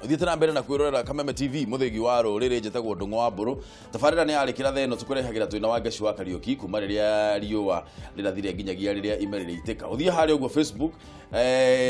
Uthiĩte na mbere na kwĩrorera Kameme TV mũthĩgi wa rũrĩrĩ njĩtagwo Ndung'u wa Mbũrũ. Tabarĩra nĩ yarĩkĩra theno tũkũrehagĩra twĩna wa Ngeci wa Kariũki kuma rĩrĩa riũa rĩrathire nginyagia rĩrĩa ime rĩrĩitĩka. Ũthiĩ harĩa ũguo Facebook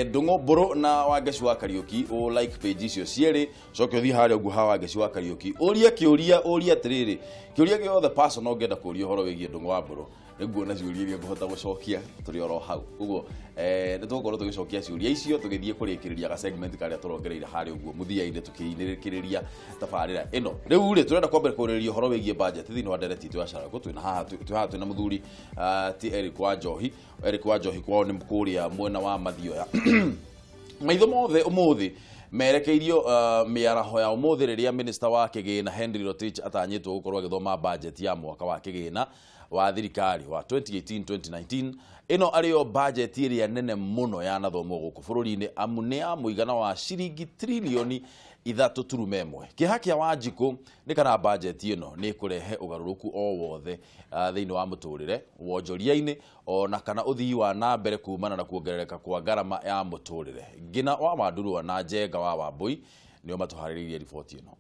Ndung'u Mbũrũ na wa Ngeci wa Kariũki ũ like page icio cierĩ, coke ũthiĩ harĩa ũguo ha wa Ngeci wa Kariũki ũrie kĩũria, ũrie atĩrĩrĩ, kĩũria gĩothe personal ũngĩenda kũria ũhoro wĩgiĩ Ndung'u wa Mbũrũ nĩguona ciũria iria ngũhota gũcokia tũrĩ oro hau. Koguo nĩ tũgũkorwo tũgĩcokia ciũria icio tũgĩthiĩ kũrĩkĩrĩria ga segment karĩa tũrongereire harĩa ũguo mũthia-inĩ tũkĩrĩkĩrĩria tabarĩra ĩno. Rĩu rĩ tũrenda kwambere kũrĩrĩria ũhoro wĩgiĩ budget thĩinĩ wa ndereti itũ ya Carago. Twĩna haha twĩ haha twĩna mũthuri ti Eric wa Njohi. Eric wa Njohi kwao nĩ kũrĩa mwena wa Mathioya. Maitho mothe ũmũthĩ merekeirio mĩaraho ya ũmũthĩ rĩrĩa minister wa kĩgĩna Henry Rotich atanyĩtwo gũkorwo agĩthoma budget ya mwaka wa kĩgĩna wa thirikari wa 2018-2019. Ĩno arĩyo budget ĩrĩa nene mũno yanathomwo gũkũ bũrũri-inĩ amu nĩ ya mũigana wa ciringi trilioni 3.1. Kĩeha kĩa Wanjikũ nĩ kana budget ĩno nĩ ĩkũrehe ũgarũrũku o wothe thĩinĩ wa mũtũrĩre wonjoria-inĩ ona kana ũthii wa na mbere kumana na kuongerereka kwa ngarama ya mũtũrĩre. Ngina wa Wandurwa na Njenga wa Wambui nĩo matũharĩrĩirie riboti ĩno.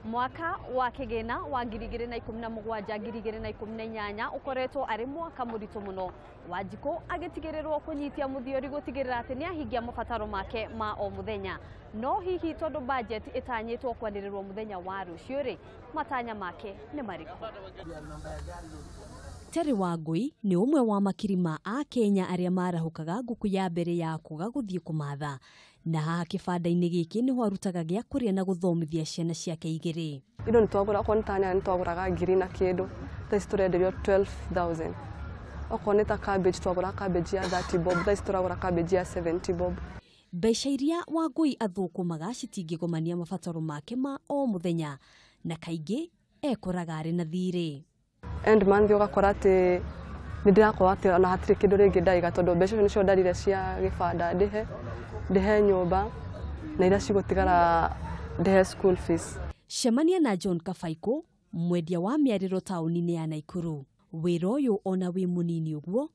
Mwaka wa kĩgĩna wa 2017 2018 ũkoretwo arĩ mwaka mũritũ mũno. Wanjikũ agĩtigĩrĩrwo kũnyitia mũthiori gũtigĩrĩra atĩ nĩahingia mabataro make ma o mũthenya. No hihi tondũ budget ĩtanyĩtwo kwanĩrĩrwo mũthenya wa rũciũ rĩ, matanya make nĩ marĩkũ? Terry Wangui nĩ ũmwe wa makiri ma a Kenya arĩa marahũkaga ngũkũ ya mbere ya kuga gũthiĩ kũmatha. Na haha kĩbanda-inĩ gĩkĩ nĩho arutaga gĩa kũrĩa na gũthomithia ciana ciake igĩrĩ. Indo nĩtwagũra, okorwo nĩ ta nyanya nĩtwagũraga ngiri na kĩndũ, thaa ici tũrenderio 12,000. Okorwo nĩ ta cabbage twagũraga cabbage ya 30 bob, thaa ici tũragũra cabbage ya 70 bob. Mbeca iria Wangui athũkũmaga citingĩgomania mabataro make ma o mũthenya na kaingĩ ekoraga arĩ na thirĩ. End month ũgakora atĩ nĩ ndĩrakorwo atĩ ona hatirĩ kĩndũ rĩngĩ ndaiga tondũ mbeca icio nĩcio ndarire cia gĩbanda ndĩhe nyũmba na iria cigũtigara ndĩhe school fees. Cemania na John Kabaikũ, mwendia wa mĩarĩro taũni-inĩ ya Naikuru. Wĩra ũyũ ona wĩ mũnini ũguo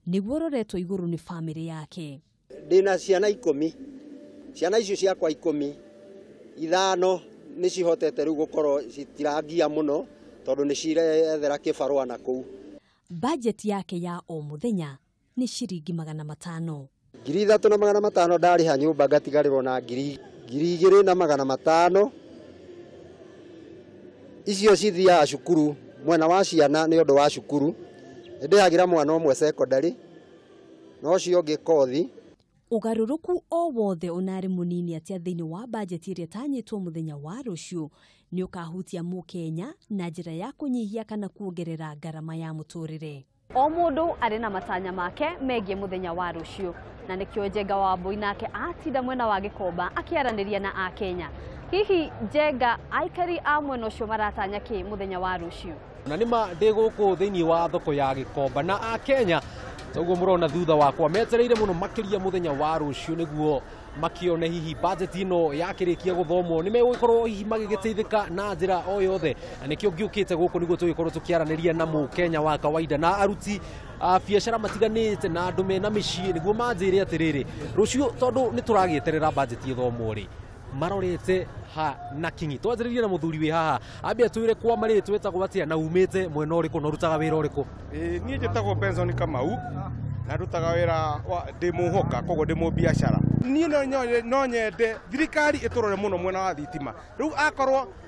nĩguo ũroretwo igũrũ nĩ bamĩrĩ yake. Ndĩna ciana 10, ciana icio ciakwa 10, 5 nĩ cihotete rĩu gũkorwo citirangia mũno tondũ nĩ cirethera kĩbarũa na kũu. Budget yake ya o mũthenya nĩ ciringi 500. 3,500 ndarĩha nyũmba ngatigarĩrwo na 2,500. Icio cithiaga cukuru mwena wa ciana nĩ ũndũ wa cukuru. Nĩndĩhagĩra mwana ũmwe secondary na ũcio ũngĩ kothi. Ũgarũrũku o wothe onarĩ mũnini atĩa thĩinĩ wa bajeti ĩrĩa ĩtanyĩtwo mũthenya wa rũciũ nĩ ũkahutia mũkenya na njĩra ya kũnyihia kana kuongerera ngarama ya mũtũrĩre. O mũndũ arĩ na matanya make megiĩ mũthenya wa rũciũ na nĩkĩo Njenga wa Wambui nake atinda mwena wa Gĩkomba akĩaranĩria na akenya. Hihi Njenga, aikari a mwena ũcio maratanya kĩ mũthenya wa rũciũ? Na nĩma ndĩ gũkũ thĩinĩ wa thoko ya Gĩkomba na akenya toguo mũrona thutha wakwa metereire mũno makĩria mũthenya wa rũciũ nĩguo makione hihi budget ĩno yakĩrĩkia gũthomwo nĩ megũgĩkorwo hihi magĩgĩteithĩka na njĩra o yothe. Na nĩkĩo ngĩũkĩte gũkũ nĩguo tũgĩkorwo tũkĩaranĩria na mũkenya wa kawaida na aruti a biacara matiganĩte na andũ mena mĩciĩ nĩguo manjĩre atĩrĩrĩ rũciũ tondũ nĩ tũragĩeterera budget ĩthomwo rĩ marorete ha na kinyi. Twanjĩrĩrie na mũthuri wĩ haha ambia twĩre kwa marĩtwa wĩtagwo atĩa na umĩte mwena ũrĩkũ na ũrutaga wĩra ũrĩkũ? Niĩ njĩtagwo Benson Kamau na ndutaga wĩra ndĩ mũhoka koguo ndĩ mũbiacara. Niĩ no nyende thirikari ĩtũrore mũno mwena wa thitima. Rĩu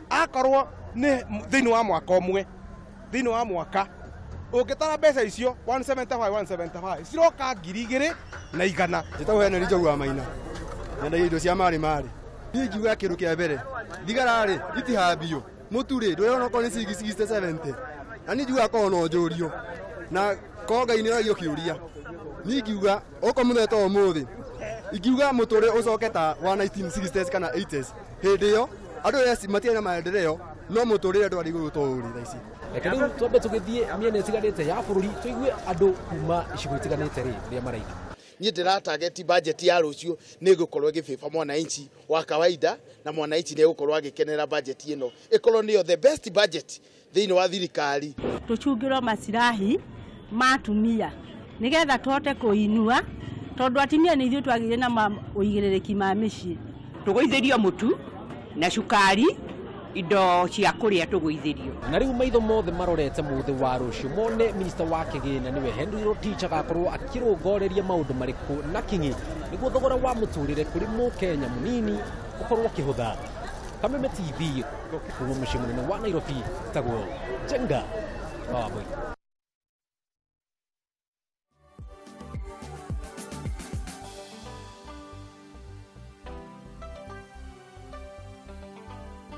akorwo nĩ thĩinĩ wa mwaka ũmwe, thĩinĩ wa mwaka ũngĩtara mbeca icio 175 175 ciroka 2,100. Njĩtagwo Henry Njogu wa Maina, nyendagia indo cia marĩ marĩ. Niĩ ingiuga kĩndũ kĩa mbere thigara rĩ itihambio, mũtu rĩ ndũrona okorwo nĩ ciringi 60 70, na niĩ njugaga korwo no njũrio na korwo Ngai nĩoragio kĩũria, niĩ ingiuga okorwo mũthenya ta ũmũthĩ ingiuga mũtũrĩre ũcoke ta wa 1960s kana 80s. Hĩndĩ ĩyo andũ yes matiarĩ na maendeleo no mũtũrĩre ndwarĩ igũrũ ta ũũ ũrĩ thaa ici. Reke rĩu twambe tũgĩthiĩ mĩena ĩtiganĩte ya bũrũri tũigue andũ kuma icigo itiganĩte rĩ ũrĩa maraiga. Niĩ ndĩra target budget ya rũciũ nĩ ĩgũkorwo ĩgĩbĩba mwananchi wa kawaida, na mwananchi nĩ egũkorwo agĩkenera budget ĩno ĩkorwo nĩyo the best budget thĩinĩ wa thirikari. Tũcungĩrwo masirahi ma atumia nĩgetha tũhote kũinua, tondũ atumia nĩ ithuĩ twagĩrĩire na ũigĩrĩrĩki ma mĩciĩ. Tũgũithĩrio mũtu na cukari, indo cia kũrĩa tũgũithĩrio. Na rĩu maitho mothe marorete mũthĩ wa rũciũ mone minista wa kĩgĩna nĩwe Henry Rotich agakorwo akĩrũngoreria maũndũ marĩkũ na kĩng'i nĩguo thogora wa mũtũrĩre kũrĩ mũkenya mũnini ũkorwo ũkĩhũtha. Kameme TV kuma mũciĩ mũnene wa Nairobi, tagwo Jenga Wambui.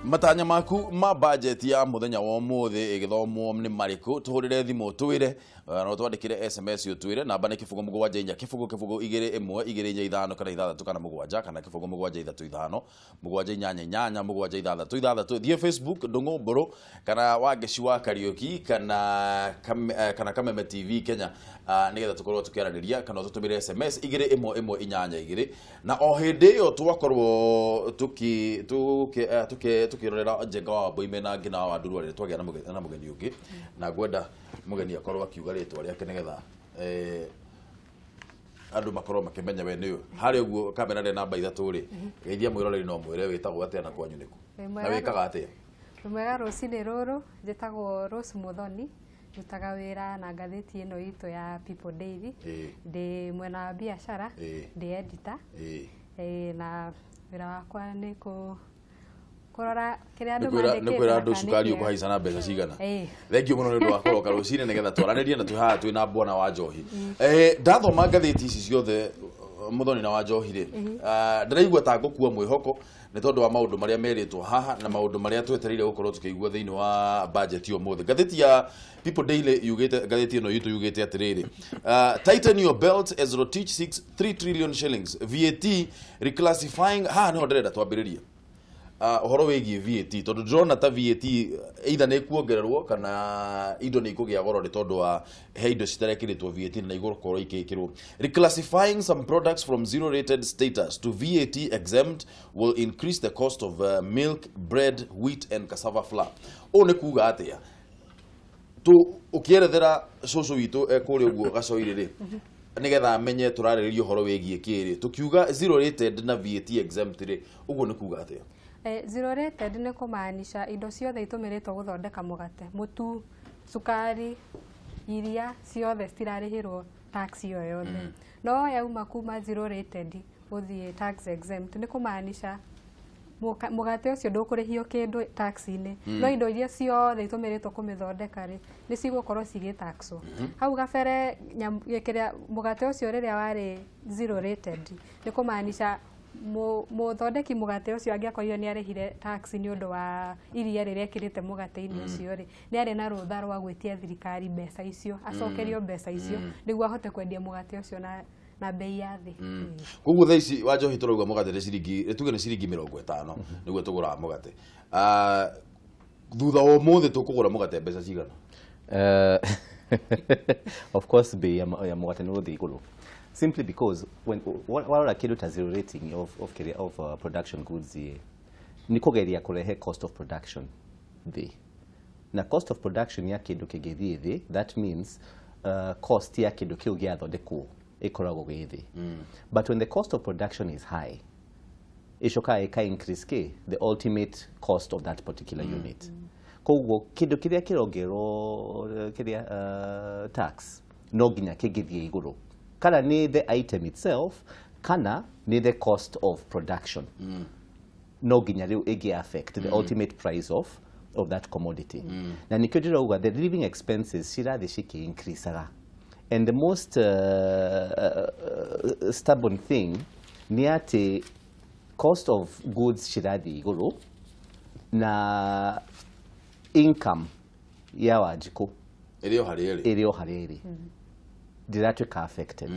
Matanya maku ma budget ya muthenya wa umuthi igithomwo ni mariku? Tuhurire thimu twire, no twandikire SMS utwire. Namba ni 0 7 4 0 0 2 1 2 4 5 kana 6 kana 7 kana 0 7 3 5 7 8 8 7 6 6. Thiĩ Facebook Ndung'u Mburu kana Wangeci wa Kariuki kana Kameme TV Kenya, nigetha tukorwo tukiaraniria, kana ũtũtũmĩre SMS 2 1 1 8 2. Na o hĩndĩ ĩyo twakorwo tukirorera Njenga wa Wambui mena Ngina wa Wanduru arĩa twagĩa na mũgeni ũngĩ, na ngwenda mũgeni akorwo akiuga rĩtwa rĩake nĩgetha andũ makorwo makĩmenya we nĩũ. Harĩa ũguo kamera rĩ namba 3 rĩ, geithia mwĩroreri no mwĩre wĩtagwo atĩa na kwanyu nĩkũ na wĩkaga atĩa. Mwega rũcinĩ rũrũ, njĩtagwo Rose Muthoni, ndutaga wĩra na ngathĩti ĩno itũ ya People Daily. Ndĩ mwena wa biacara, ndĩ editor, na wĩra wakwa nĩ kũrora kĩrĩa andũ mandĩkĩte. Nĩ kwĩra andũ cukari ũkũhaica na mbeca cigana. Thengiũ mũno nĩ ũndũ wa kũroka rũcinĩ nĩgetha twaranĩrie, na twĩ haha twĩ na bwana wa njohi. Ndathoma ngathĩti ici ciothe Muthoni na wa njohi rĩ, ndĩraigua ta ngũkua mwĩhoko nĩ tondũ wa maũndũ marĩa merĩtwo haha na maũndũ marĩa twetereire gũkorwo tũkĩigua thĩinĩ wa budget ũmũthĩ. Ngathĩti ya People Daily yugĩte, ngathĩti ĩno itũ yugĩte atĩrĩrĩ, tighten your belt as Rotich seeks 3 trillion shillings VAT reclassifying. Haha nĩho ndĩrenda twambĩrĩrie ũhoro wĩgiĩ VAT, tondũ ndĩrona ta VAT either nĩ ĩkuongererwo kana indo nĩ ikũgĩa goro nĩ tondũ wa he indo citarekĩrĩtwo VAT na igũkorwo ikĩkĩrwo. Reclassifying some products from zero rated status to VAT exempt will increase the cost of milk, bread, wheat and cassava flour. Ũũ nĩ kuga atĩa? Ũkĩerethera cũcũ witũ kũrĩa ũguo gacoirĩ rĩ, nigetha amenye tũrarĩrĩria ũhoro wĩgiĩ kĩrĩ, tũkiuga zero rated na VAT exempt rĩ, ũguo nĩ kuga atĩa? Zero rated nĩ kũmaanisha indo ciothe itũmĩrĩtwo gũthondeka mũgate, mũtu, cukari, iria, ciothe citirarĩhĩrwo tax o yothe. No yauma kuma zero rated gũthiĩ tax exempt nĩ kũmaanisha mũgate ũcio ndũkũrĩhio kĩndũ tax-inĩ, no indo iria ciothe itũmĩrĩtwo kũmĩthondeka rĩ nĩ cigũkorwo cigĩtaxwo. Hau gabere mũgate ũcio rĩrĩa warĩ zero rated nĩ kũmaanisha mũthondeki mũgate ũcio angĩakorirwo nĩ arĩhire tax nĩ ũndũ wa iria rĩrĩa ekĩrĩte mũgate-inĩ ũcio rĩ, nĩ arĩ na rũtha rwa gwĩtia thirikari mbeca icio, acokerio mbeca icio nĩguo ahote kwendia mũgate ũcio na bei ya thĩ. Koguo thaa ici wa njohi tũrauga mũgate nĩ ciringi, tuge nĩ ciringi 50 nĩguo tũgũraga mũgate. Thutha wa ũmũthĩ tũkũgũra mũgate mbeca cigana? Of course bei ya mũgate nĩ ũgũthiĩ igũrũ. Simply because when warora kĩndũ ta zero rating of production goods nĩ kũgeria kũrehe cost of production thĩ. Na cost of production ya kĩndũ kĩngĩthiĩ thĩ, that means cost ya kĩndũ kĩu gĩathondekwo ĩkoragwo gĩ thĩ. But when the cost of production is high, ĩcokaga ĩka increase kĩ the ultimate cost of that particular unit. Koguo kĩndũ kĩrĩa kĩrongerwo kĩrĩa tax no nginya kĩngĩthiĩ igũrũ, kana nĩ the item itself kana nĩ the cost of production, no nginya rĩu ĩngĩ affect the ultimate price of that commodity. Na nĩkĩo ndĩrauga the living expenses cirathiĩ cikĩ increaseaga. And the most stubborn thing nĩ atĩ cost of goods cirathiĩ igũrũ na income ya Wanjikũ ĩrĩ o harĩa ĩrĩ, ĩrĩ o harĩa ĩrĩ, ndĩratuĩka affected.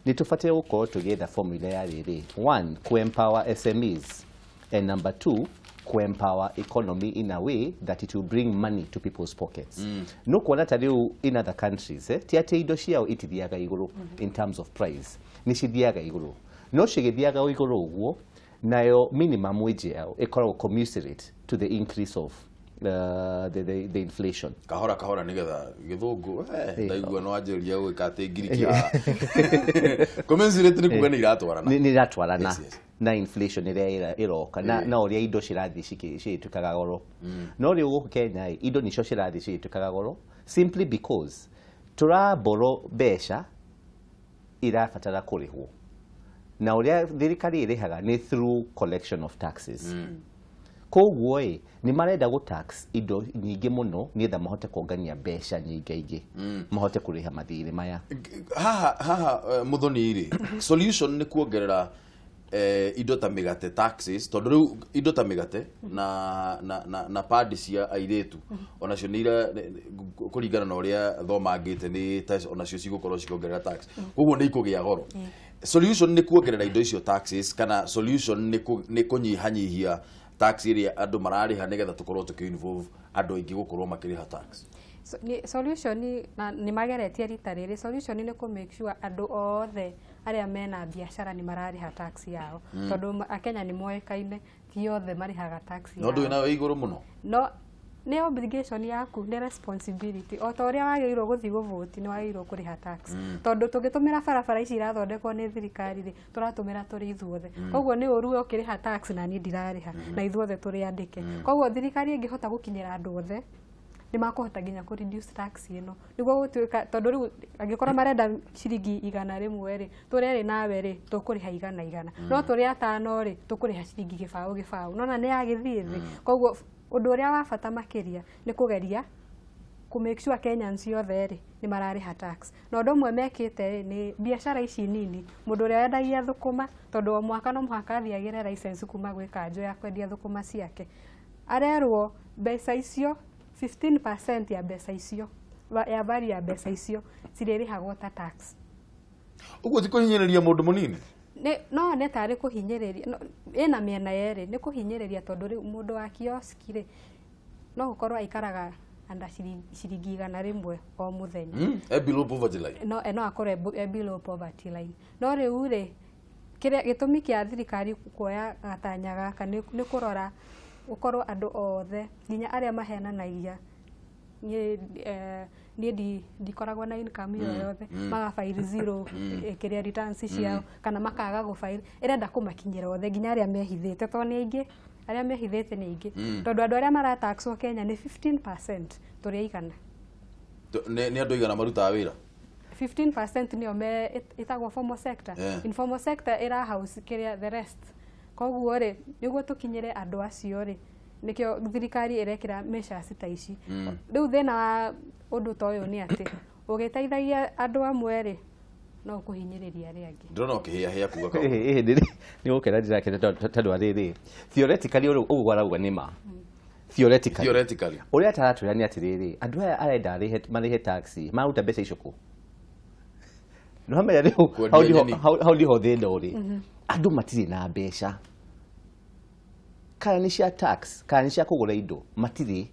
Nĩ tũbataire gũkorwo tũgĩetha formula ya rĩrĩ, one, kũ-empower SMEs, and number two, ku-empower economy in a way that it will bring money to people's pockets. No kuona ta rĩu in other countries, ti atĩ indo ciao itithiaga igũrũ in terms of price, nĩ cithiaga igũrũ, no cigĩthiaga igũrũ ũguo nayo minimum wage yao ĩkoragwo commensurate to the increase of the inflation. Kahora kahora nigetha gĩthũngũ ndaigua no anjĩria gwĩka atĩ ngiriki ya commensurate nĩ kuga nĩ iratwarana, nĩ iratwarana na inflation ĩrĩa ĩroka na ũrĩa indo cirathiĩ cigĩtuĩkaga goro. No rĩu gũkũ Kenya indo nicio cirathiĩ cigĩtuĩkaga goro simply because tũraborrow mbeca irabatara kũrĩhwo, na ũrĩa thirikari ĩrĩhaga nĩ through collection of taxes. Koguo ĩ nĩ marenda gũ tax indo nyingĩ mũno nĩgetha mahote kuongania mbeca nyingaingĩ mahote kũrĩha mathirĩ maya. Haha haha Muthoni rĩ, solution nĩ kuongerera indo ta mĩgate taxes, tondũ rĩu indo ta mĩgate na padi cia airĩtu onacio nĩ ira kũringana na ũrĩa thomangĩte nĩ onacio cigũkorwo cikĩongerera tax, koguo nĩ ikũgĩa goro. Solution nĩ kuongerera indo icio taxes, kana solution nĩ kũnyihanyihia tax ĩrĩa andũ mararĩha nĩgetha tũkorwo tũkĩ-involve andũ aingĩ gũkorwo makĩrĩha tax? Solution nĩ mageretie rita rĩrĩ, solution nĩ kũ make sure andũ othe arĩa mena biacara nĩ mararĩha tax yao, tondũ Akenya nĩ moĩkaine ti othe marĩhaga tax yao. No ndũĩ nayo ĩ igũrũ mũno? No nĩ obligation yaku, nĩ responsibility. O ta ũrĩa wagĩrĩirwo gũthiĩ gũvoti nĩ wagĩrĩirwo kũrĩha tax, tondũ tũngĩtũmĩra barabara ici irathondekwo nĩ thirikari rĩ, tũratũmĩra tũrĩ ithuothe. Koguo nĩ ũru we ũkĩrĩha tax na niĩ ndirarĩha, na ithuothe tũrĩ andĩke. Koguo thirikari ĩngĩhota gũkinyĩra andũ othe nĩ makũhota nginya kũ reduce tax ĩno, nĩguo gũtuĩka, tondũ rĩu angĩkorwo marenda ciringi 100 rĩ, tũrĩ erĩ nawe rĩ tũkũrĩha 100, no tũrĩ atano rĩ tũkũrĩha ciringi 0.00, nona nĩ yagĩthiĩ thĩ. Koguo ũndũ ũrĩa wa bata makĩria nĩ kũgeria kũ make sure Kenyans othe rĩ nĩ mararĩha tax. Na ũndũ ũmwe mekĩte rĩ nĩ biacara ici nini, mũndũ ũrĩa wendagia thũkũma, tondũ o mwaka no mũhaka athiĩ agĩre license kuma gwĩ kanjũ ya kwendia thũkũma ciake, arerwo mbeca icio 15% ya mbeca icio ya value ya mbeca icio cirĩrĩhagwo ta tax. Ũguo ti kũhinyĩrĩria mũndũ mũnini? No nĩ tarĩ kũhinyĩrĩria, ĩna mĩena yerĩ, nĩ kũhinyĩrĩria tondũ rĩu mũndũ wa kioski rĩ no gũkorwo aikaraga under ciringi 100 o mũthenya. Below poverty line. No akorwo e below poverty line. No rĩu rĩ kĩrĩa gĩtũmi kĩa thirikari kuoya gatanya gaka nĩ kũrora gũkorwo andũ othe nginya arĩa mahenanagia niĩ ndikoragwo na income ĩyo yothe, magabairi zero kĩrĩa returns ciao, kana makaga gũbairi, ĩrenda kũmakinyĩra othe nginya arĩa mehithĩte, tondũ nĩ aingĩ arĩa mehithĩte nĩ aingĩ, tondũ andũ arĩa marataxwo Kenya nĩ 15% tũrĩ aigana. Nĩ andũ aigana marutaga wĩra? 15% nĩo me ĩtagwo formal sector. Informal sector ĩra house kĩrĩa the rest. Koguo rĩ nĩguo tũkinyĩre andũ acio rĩ nĩkĩo thirikari ĩrekĩra measures ta ici. Rĩu thĩna wa ũndũ ta ũyũ nĩ atĩ ũgĩteithagia andũ amwe rĩ no ũkũhinyĩrĩria arĩa angĩ. Ndĩrona ũkĩhĩahĩa kuga kaũndũ. Nĩ gũkena ndĩrakena tondũ wa rĩrĩ, theoretically ũguo arauga nĩ ma. Theoretically. Ũrĩa ataratwĩra nĩ atĩrĩrĩ, andũ aya arenda marĩhe tax, maruta mbeca icio kũ? No hamenya rĩu hau nĩho thĩna ũrĩ. Andũ matirĩ na mbeca, kana nĩ cia tax, kana nĩ cia kũgũra indo, matirĩ.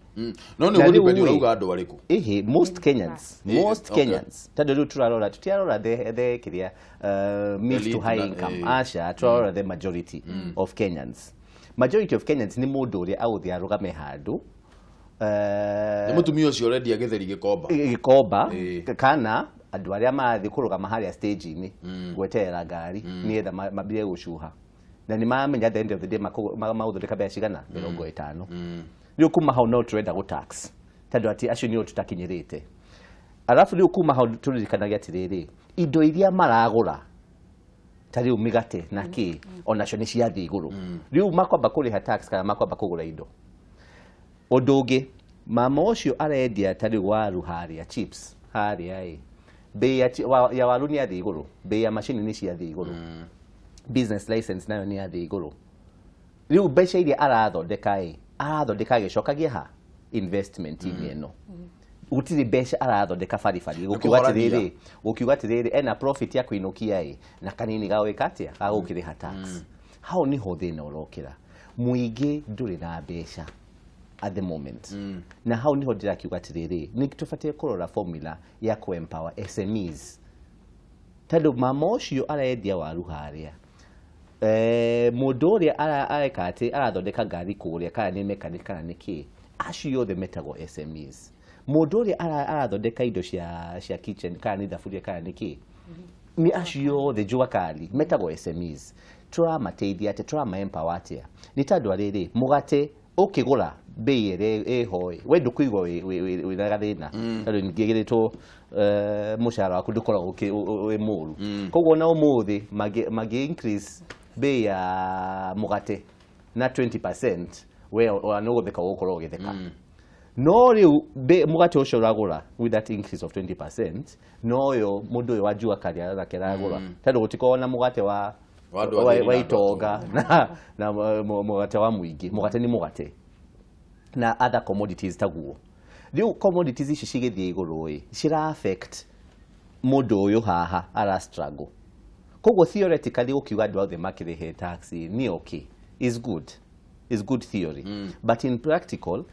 No nĩ ũgũdepend ũrauga andũ arĩkũ? Ĩhĩ, most Kenyans, most Kenyans. Tondũ rĩu tũrarora, tũtirarora the kĩrĩa mid to high income, aca, tũrarora the majority of Kenyans. Majority of Kenyans nĩ mũndũ ũrĩa agũthiĩ arũgame handũ, nĩ mũtumia ũcio ũrendia gĩtheri gĩkomba, gĩkomba, kana andũ arĩa marathiĩ kũrũgama harĩa stage-inĩ gweterera ngari nĩgetha mambie gũcuha, na nĩ maramenya at the end of the day magũthondeka mbeca cigana 50. Rĩu kuma hau no tũrenda gũ tax tondũ atĩ acio nĩo tũtakinyĩrĩte. Arabu rĩu kuma hau tũririkanagia atĩrĩrĩ, indo iria maragũra ta rĩu mĩgate na kĩ onacio nĩ ciathiĩ igũrũ. Rĩu makwamba kũrĩha tax kana makwamba kũgũra indo. Ũndũ ũngĩ, mama ũcio arendia ta rĩu waru harĩa chips harĩa ĩ, bei ya waru nĩ yathiĩ igũrũ, bei ya macini nĩ ciathiĩ igũrũ, business license nayo nĩ yathiĩ igũrũ. Rĩu mbeca iria arathondeka ĩ, arathondeka agĩcokagia ha investment-inĩ ĩno. Gũtirĩ mbeca arathondeka baribari, gũkiuga atĩrĩrĩ ena profit ya kũinũkia ĩ, na kanini ga gwĩka atĩa, ga gũkĩrĩha tax. Hau nĩho thĩna ũrokĩra. Mũingĩ ndũrĩ na mbeca at the moment. Na hau niho ndĩrakiuga atĩrĩrĩ, nĩ tũbatiĩ kũrora formula ya kũ empower SMEs. Tondũ mama ũcio arendia waru harĩa, mũndũ ũrĩa areka atĩ arathondeka ngari kũrĩa, kana nĩ mechanic kana nĩ kĩ, acio othe metagwo SMEs. Mũndũ ũrĩa arathondeka indo cia kitchen, kana nĩ thaburia kana nĩ kĩ, nĩ acio othe jua kali metagwo SMEs. Tũramateithia atĩa? Tũrama empower atĩa? Nĩ tondũ rĩrĩ, mũgate ũkĩgũra bei ĩrĩa ĩho ĩ, we ndũkũigua wĩna gathĩna, tondũ ningĩ mũcara waku ndũkoragwo wĩ mũru. Koguo ona ũmũthĩ mangĩ increase bei ya mũgate na 20%, we ona nĩ ũgũtheka, ũgũkorwo ũgĩtheka. No rĩu mũgate ũcio ũragũra with that increase of 20%, noyo mũndũ ũyũ wa jua kali nake aragũra, tondũ gũtikoragwo na mũgate wa Wa andũ athĩni wa na andũ itonga na mũgate wa mũingĩ. Mũgate nĩ mũgate na other commodities taguo. Rĩu commodities ici cigĩthiĩ igũrũ ĩ, cira affect mũndũ ũyũ haha ara struggle. Koguo theoretically ũkiuga andũ othe makĩrĩhe tax nĩ okay, is good, is good theory, but in practical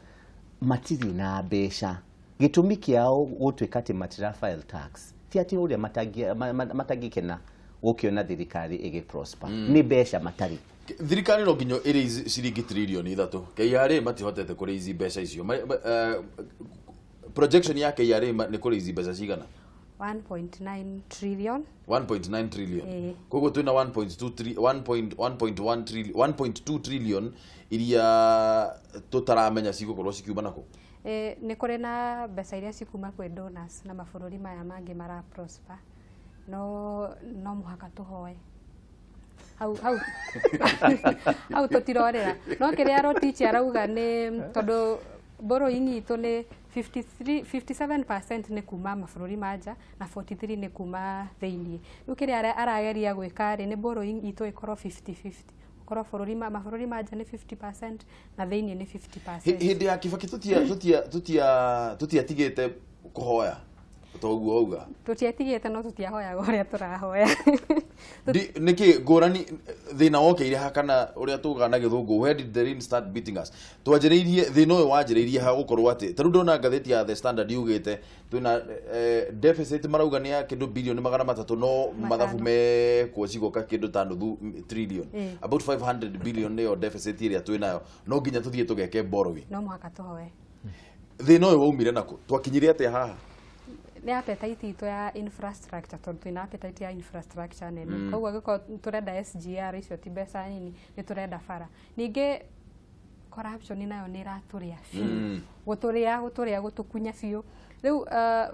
matirĩ na mbeca. Gĩtũmi kĩao gũtuĩka atĩ matira file tax ti atĩ ũrĩa matangĩkena gũkĩona thirikari ĩgĩ prosper, nĩ mbeca matarĩ. Thirikari no nginya ĩrĩ ciringi 3 trillion. KRA matihotete kũrĩ ici mbeca icio. Projection ya KRA nĩ kũrĩ ici mbeca cigana? 1.9 trillion. 1.9 trillion. Ĩĩ. Koguo twĩna 1.2 1.1 trillion, 1.2 trillion iria tũtaramenya cigũkorwo cikiuma nakũ. Nĩ kũrĩ na mbeca iria cikuma kwĩ donors na mabũrũri maya mangĩ mara prosper, no mũhaka tũhoe hau hau hau tũtirorĩra. No kĩrĩa Rotich arauga nĩ tondũ borrowing itũ nĩ 53 57% nĩ kuma mabũrũri ma nja na 43 nĩ kuma thĩiniĩ. Rĩu kĩrĩa arageria gwĩka rĩ, nĩ borrowing itũ ĩkorwo 50-50, ũkorwo bũrũri ma mabũrũri ma nja nĩ 50% na thĩiniĩ nĩ 50%. Hĩndĩ ya Kibaki tũtiatigĩte kũhoya toguo auga? Tũtiatigĩte, no tũtiahoyaga ũrĩa tũrahoya. Nĩkĩ ngũrani thĩna wokeire ha, kana ũrĩa tugaga na Gĩthũngũ, where did the rain start beating us? Twanjĩrĩirie thĩna ũyũ wanjĩrĩirie ha, gũkorwo atĩ ta rĩu ndona ngathĩti ya The Standard yugĩte twĩna deficit, marauga nĩ ya kĩndũ bilioni 300, no mathabu mekwo cigoka kĩndũ ta nuthu trillion. About 500 billion nĩyo deficit ĩrĩa twĩnayo, no nginya tũthiĩ tũgeke borrowing. No mũhaka tũhoe. Thĩna ũyũ waumire nakũ? Twakinyire atĩa haha? Nĩ appetite itũ ya infrastructure, tondũ twĩna appetite ya infrastructure nene. Koguo angĩkorwo tũrenda SGR, icio ti mbeca nini, nĩ tũrenda bara. Ningĩ corruption nayo nĩ ĩratũrĩa biũ, gũtũrĩa gũtũrĩa gũtũkunya biũ. Rĩu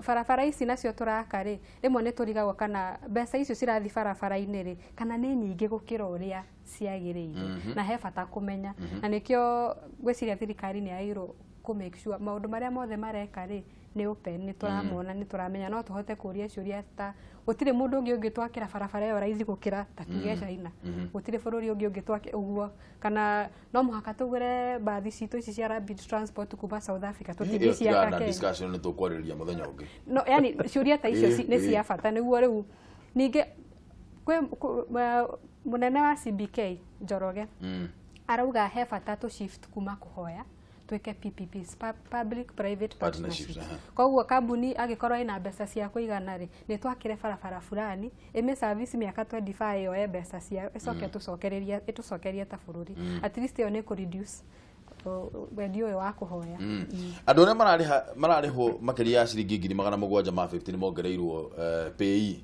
barabara ici nacio tũraka rĩ, rĩmwe nĩ tũrigagwo kana mbeca icio cirathiĩ barabara-inĩ rĩ, kana nĩ nyingĩ gũkĩra ũrĩa ciagĩrĩire. Na he bata kũmenya, na nĩkĩo ngwĩciria thirikari nĩ yagĩrĩirwo kũ make sure maũndũ marĩa mothe mareka rĩ, nĩ open, nĩ tũramona, nĩ tũramenya, no tũhote kũria ciũria, ta gũtirĩ mũndũ ũngĩ ũngĩtwakĩra barabara ĩyo raithi gũkĩra ta tuge China, gũtirĩ bũrũri ũngĩ ũngĩtwakĩra ũguo, kana no mũhaka tũgũre mbathi citũ ici cia rapid transport kuma South Africa, Ĩyo tũtingĩciaka tigana na Kenya? Discussion nĩ tũkwarĩrĩria mũthenya ũngĩ. No yani ciũria ta icio nĩ cia bata. Nĩguo rĩu ningĩ kwĩ mũnene wa CBK Njoroge arauga he bata tũ shift kuma kũhoya twĩke PPPs, public private Partnerships, partnerships. Aha. Koguo kambuni angĩkorwo ĩna mbeca cia kũigana rĩ, nĩ twakĩre barabara fulani, ĩmĩ service mĩaka 25, yoe mbeca cia ĩcoke tũcokererie, ĩtũcokerie ta bũrũri. At least ĩyo nĩ kũ reduce wendi ũyũ wa kũhoya. Andũ arĩa mararĩha, mararĩhwo makĩria ya ciringi 750,000 nĩ mongereirwo pay.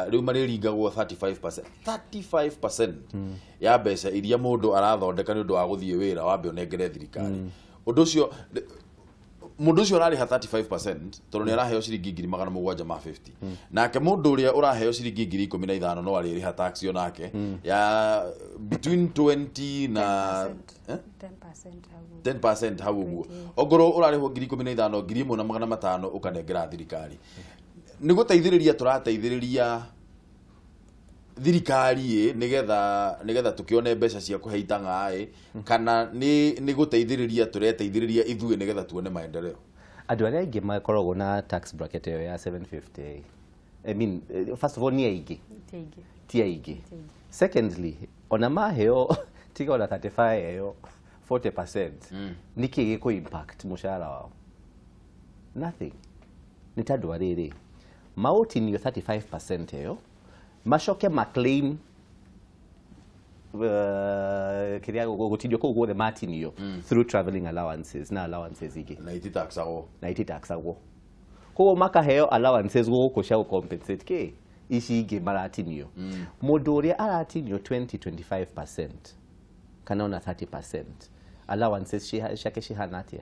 Rĩu marĩringagwo 35%, 35% ya mbeca iria mũndũ arathondeka nĩ ũndũ wa gũthiĩ wĩra, wambe ũnengere thirikari. Ũndũ ũcio, mũndũ ũcio ũrarĩha 35% tondũ nĩ araheo ciringi 750,000, nake mũndũ ũrĩa ũraheo ciringi 15,000 no arĩrĩha tax o nake ya between 20 na 10%. Eh? 10% hau ũguo. 10% hau ũguo. Ongorwo ũrarĩhwo 15,000, 1,500 ũkanengera thirikari, nĩ gũteithĩrĩria tũrateithĩrĩria thirikari ĩ, nĩgetha tũkĩone mbeca cia kũhe itang'a ĩ, kana nĩ gũteithĩrĩria tũreteithĩrĩria ithuĩ nĩgetha tuone maendeleo? Andũ arĩa aingĩ makoragwo na tax bracket ĩyo ya 750, I mean, first of all, nĩ aingĩ? Ti aingĩ. Ti aingĩ. Secondly, ona maheo Tiga ona 35 ĩyo 40% nĩkĩ gĩkũ impact mũcara wao? Nothing. Nĩ tondũ wa rĩrĩ, maũtinio 35% ĩyo macoke maclaim kĩrĩa gũtinio kũu guothe matinio through traveling allowances na allowances ingĩ na ititaxagwo, na ititaxagwo. Koguo makaheo allowances gũkũ cia gũcompensate kĩ ici ingĩ maratinio. Mũndũ ũrĩa aratinio 20 25% kana ona 30%, allowances ciake cihana atĩa?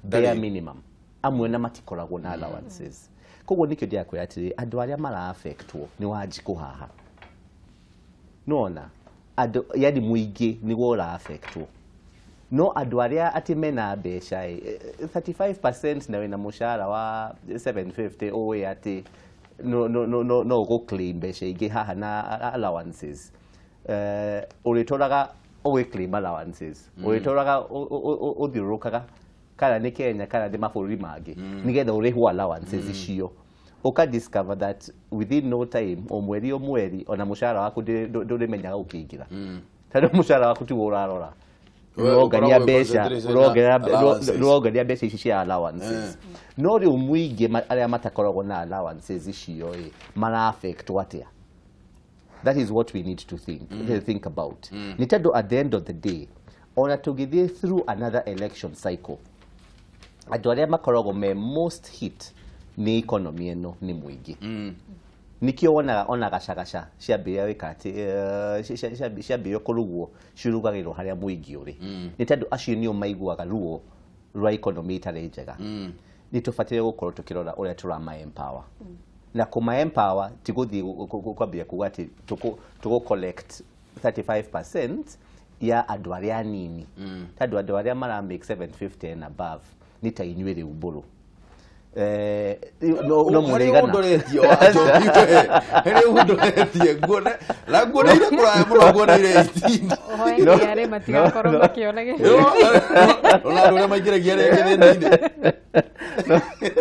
Bare minimum. Amwe na matikoragwo na allowances. Koguo nikĩo ndĩrakwĩra atĩrĩ, andũ arĩa mara-affectwo nĩ Wanjikũ haha. Nĩwona andũ, yani mũingĩ nĩguo ũra-affectwo. No andũ arĩa atĩ mena mbeca 35% na wĩna mũcara wa 750, ũĩ atĩ no no no no no ũgũ-claim mbeca ingĩ haha na allowances. Ũrĩtũraga ũgĩ-claim allowances, ũrĩtũraga ũthiũrũrũkaga kana nĩ Kenya kana nĩ mabũrũri mangĩ nĩgetha ũrĩhwo allowances icio. Ũka discover that within no time, o mweri o mweri, ona mũcara waku ndũrĩmenyaga ũkĩingĩra, tondũ mũcara waku tiguo ũrarora. Ũrongania mbeca, ũrongania mbeca ici cia allowances. No rĩu mũingĩ arĩa matakoragwo na allowances icio ĩ mara-affectwo atĩa? That is what we need to think about. Nĩ tondũ at the end of the day, ona tũngĩthiĩ through another election cycle, andũ arĩa makoragwo me most hit nĩ economy ĩno nĩ mũingĩ. Nikĩo wonaga ona gacagaca ciambĩrĩria gwĩka atĩ ciambĩrĩria kũrugwo, cirugagĩrwo harĩa mũingĩ ũrĩ. Nĩ tondũ acio nĩo maiguaga ruo rwa economy ĩtarĩ njega. Nĩ tũbataire gũkorwo tũkĩrora ũrĩa tũrama empower. Na kũma empower ti gũthiĩ kwambĩrĩria kuga atĩ tũgũ collect 35% ya andũ arĩa anini. Tondũ andũ arĩa mara make 750 and above nĩ ta inyuĩ rĩu mbũrũ. No mũrĩigana. Ndoretie wa njoki we. Rĩu ndoretie nguone na nguoneire kũraya mũno, nguoneire 18. Ũhoe KRA matigakorwo makĩona Ona andũ arĩa maingĩragia rĩngĩ thĩna-inĩ.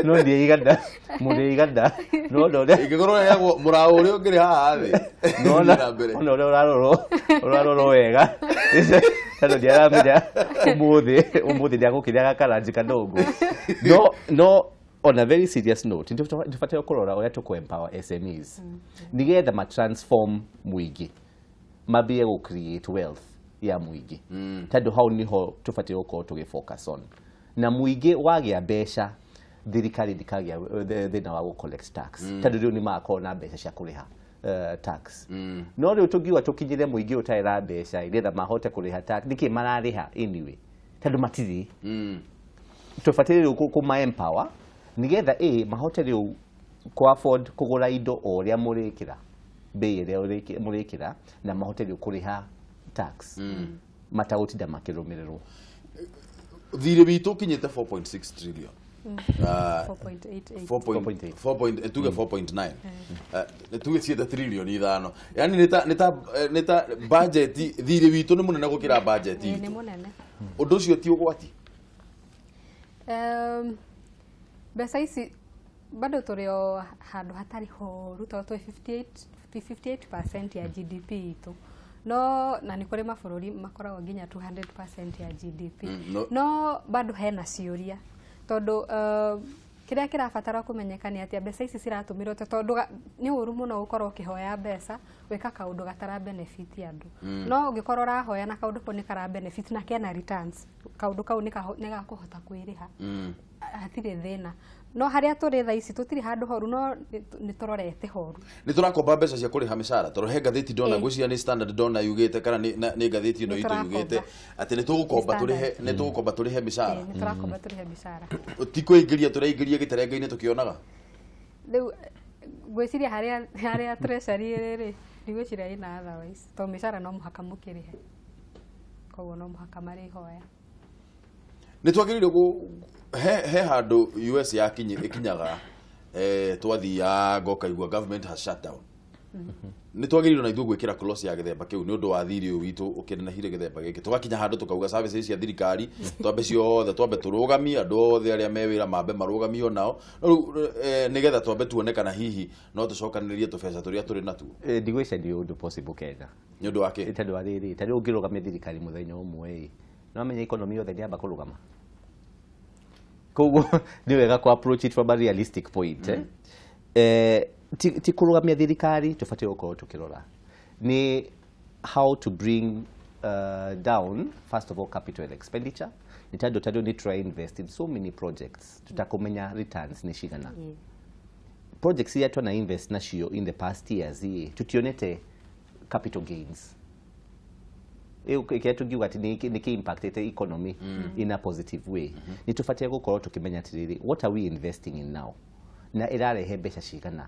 No ndiigana, mũrĩigana. No ndore. Ingĩkorwo heagwo mũraũ ũrĩa ũngĩrĩ haha thĩ. Nona ona ũrĩa ũrarorwo wega. Tondũ ndiaramenya ũmũthĩ ndĩagũkĩrĩa gakaranji kanongo. No on a very serious note, nĩtũbataire kũrora ũrĩa tũkũ empower SMEs nĩgetha ma transform mũingĩ, mambie gũ create wealth ya mũingĩ. Tondũ hau nĩho tũbataire gũkorwo tũgĩ focus on. Na mũingĩ wagĩa mbeca, thirikari ndĩkagĩa thĩna wa gũ collect tax. Tondũ rĩu nĩmagakorwo na mbeca cia kũrĩha tax. No rĩu tũngiuga tũkinyĩre mũingĩ ũtarĩ na mbeca nĩgetha mahote kũrĩha tax, nĩkĩ mararĩha anyway? Tondũ matirĩ. Tũbataire rĩu kũma empower nĩgetha mahote rĩu kũ afford kũgũra indo o ũrĩa mũrĩkĩra, bei ĩrĩa mũrĩkĩra, na mahote rĩu kũrĩha tax matagũtinda makĩrũmĩrĩrwo. Thirĩ witũ ũkinyĩte 4.6 trillion. 4.88. 4.4, tuge 4.9, tuge ciĩte trilioni 5. Yani nĩ ta budget, thirĩ witũ nĩ mũnene gũkĩra budget Nĩ itũ. Mũnene. Ũndũ ũcio ti ũgwati? Mbeca ici bado tũrĩ o handũ hatarĩ horu, tondũ twĩ 58% ya GDP itũ, no na nĩ kũrĩ mabũrũri makoragwo nginya 200% ya GDP. No- No bado hena ciũria, tondũ kĩrĩa kĩrabatara kũmenyeka nĩ atĩa mbeca ici ciratũmĩrwo, tondũ nĩ ũru mũno gũkorwo ũkĩhoya mbeca gwĩka kaũndũ gatara benefit andũ. No ũngĩkorwo ũrahoya na kaũndũ kau nĩ kara benefit na kena returns, kaũndũ kau nĩ gakũhota kwĩrĩha, hatirĩ thĩna. No harĩa tũrĩ thaa ici tũtirĩ handũ horu, no nĩ tũrorete horu. Nĩ tũrakomba mbeca cia kũrĩha mĩcara, tondũ he ngathĩti ndona, ngwĩciria nĩ Standard ndona yugĩte, kana nĩ ngathĩti ĩno Nĩ itũ tũrakomba. yugĩte atĩ nĩ tũgũkomba Nĩ tũrĩhe, nĩ tũgũkomba tũrĩhe mĩcara. Nĩ tũrakomba tũrĩhe mĩcara. Ti kũingĩria tũraingĩria gĩterenga-inĩ tũkĩonaga? Rĩu ngwĩciria harĩa treasury ĩrĩ rĩ, ndigwĩciria ĩna otherwise, tondũ mĩcara no mũhaka mũkĩrĩhe, koguo no mũhaka marĩhoya. Nĩ twagĩrĩirwo he handũ US yakinyi ĩkinyaga, twathiaga ũkaigua government has shut down. Nĩ twagĩrĩirwo na ithuĩ gwĩkĩra clause ya gĩthemba kĩu nĩ ũndũ wa thirĩ ũyũ witũ ũkĩnenehire gĩthemba gĩkĩ, tũgakinya handũ tũkauga services cia thirikari twambe ciothe, twambe tũrũgamie andũ othe arĩa me wĩra, mambe marũgamio nao. No rĩu nĩgetha twambe tuone kana hihi no tũcokanĩrĩrie tũbeca tũrĩa tũrĩ natuo. Ndigwĩciria nĩ ũndũ possible Kenya. Nĩ ũndũ wa kĩ? Tondũ wa rĩrĩ, ta rĩu ũngĩrũgamia thirikari mũthenya ũmwe ĩ, no amenya economy yothe nĩyamba kũrũgama. Koguo nĩ wega kũ approach it from a realistic point. Ti kũrũgamia thirikari tũbatiĩ gũkorwo tũkĩrora nĩ how to bring down, first of all, capital expenditure, nĩ tondũ nĩ try invest in so many projects tũtakũmenya returns nĩ cigana. Projects iria twana invest nacio in the past years ĩ, tutionete capital gains kĩrĩa tũngiuga atĩ nĩ kĩ impactĩte economy in a positive way. Nĩ tũbatiĩ gũkorwo tũkĩmenya atĩrĩrĩ, what are we investing in now na ĩrarehe mbeca cigana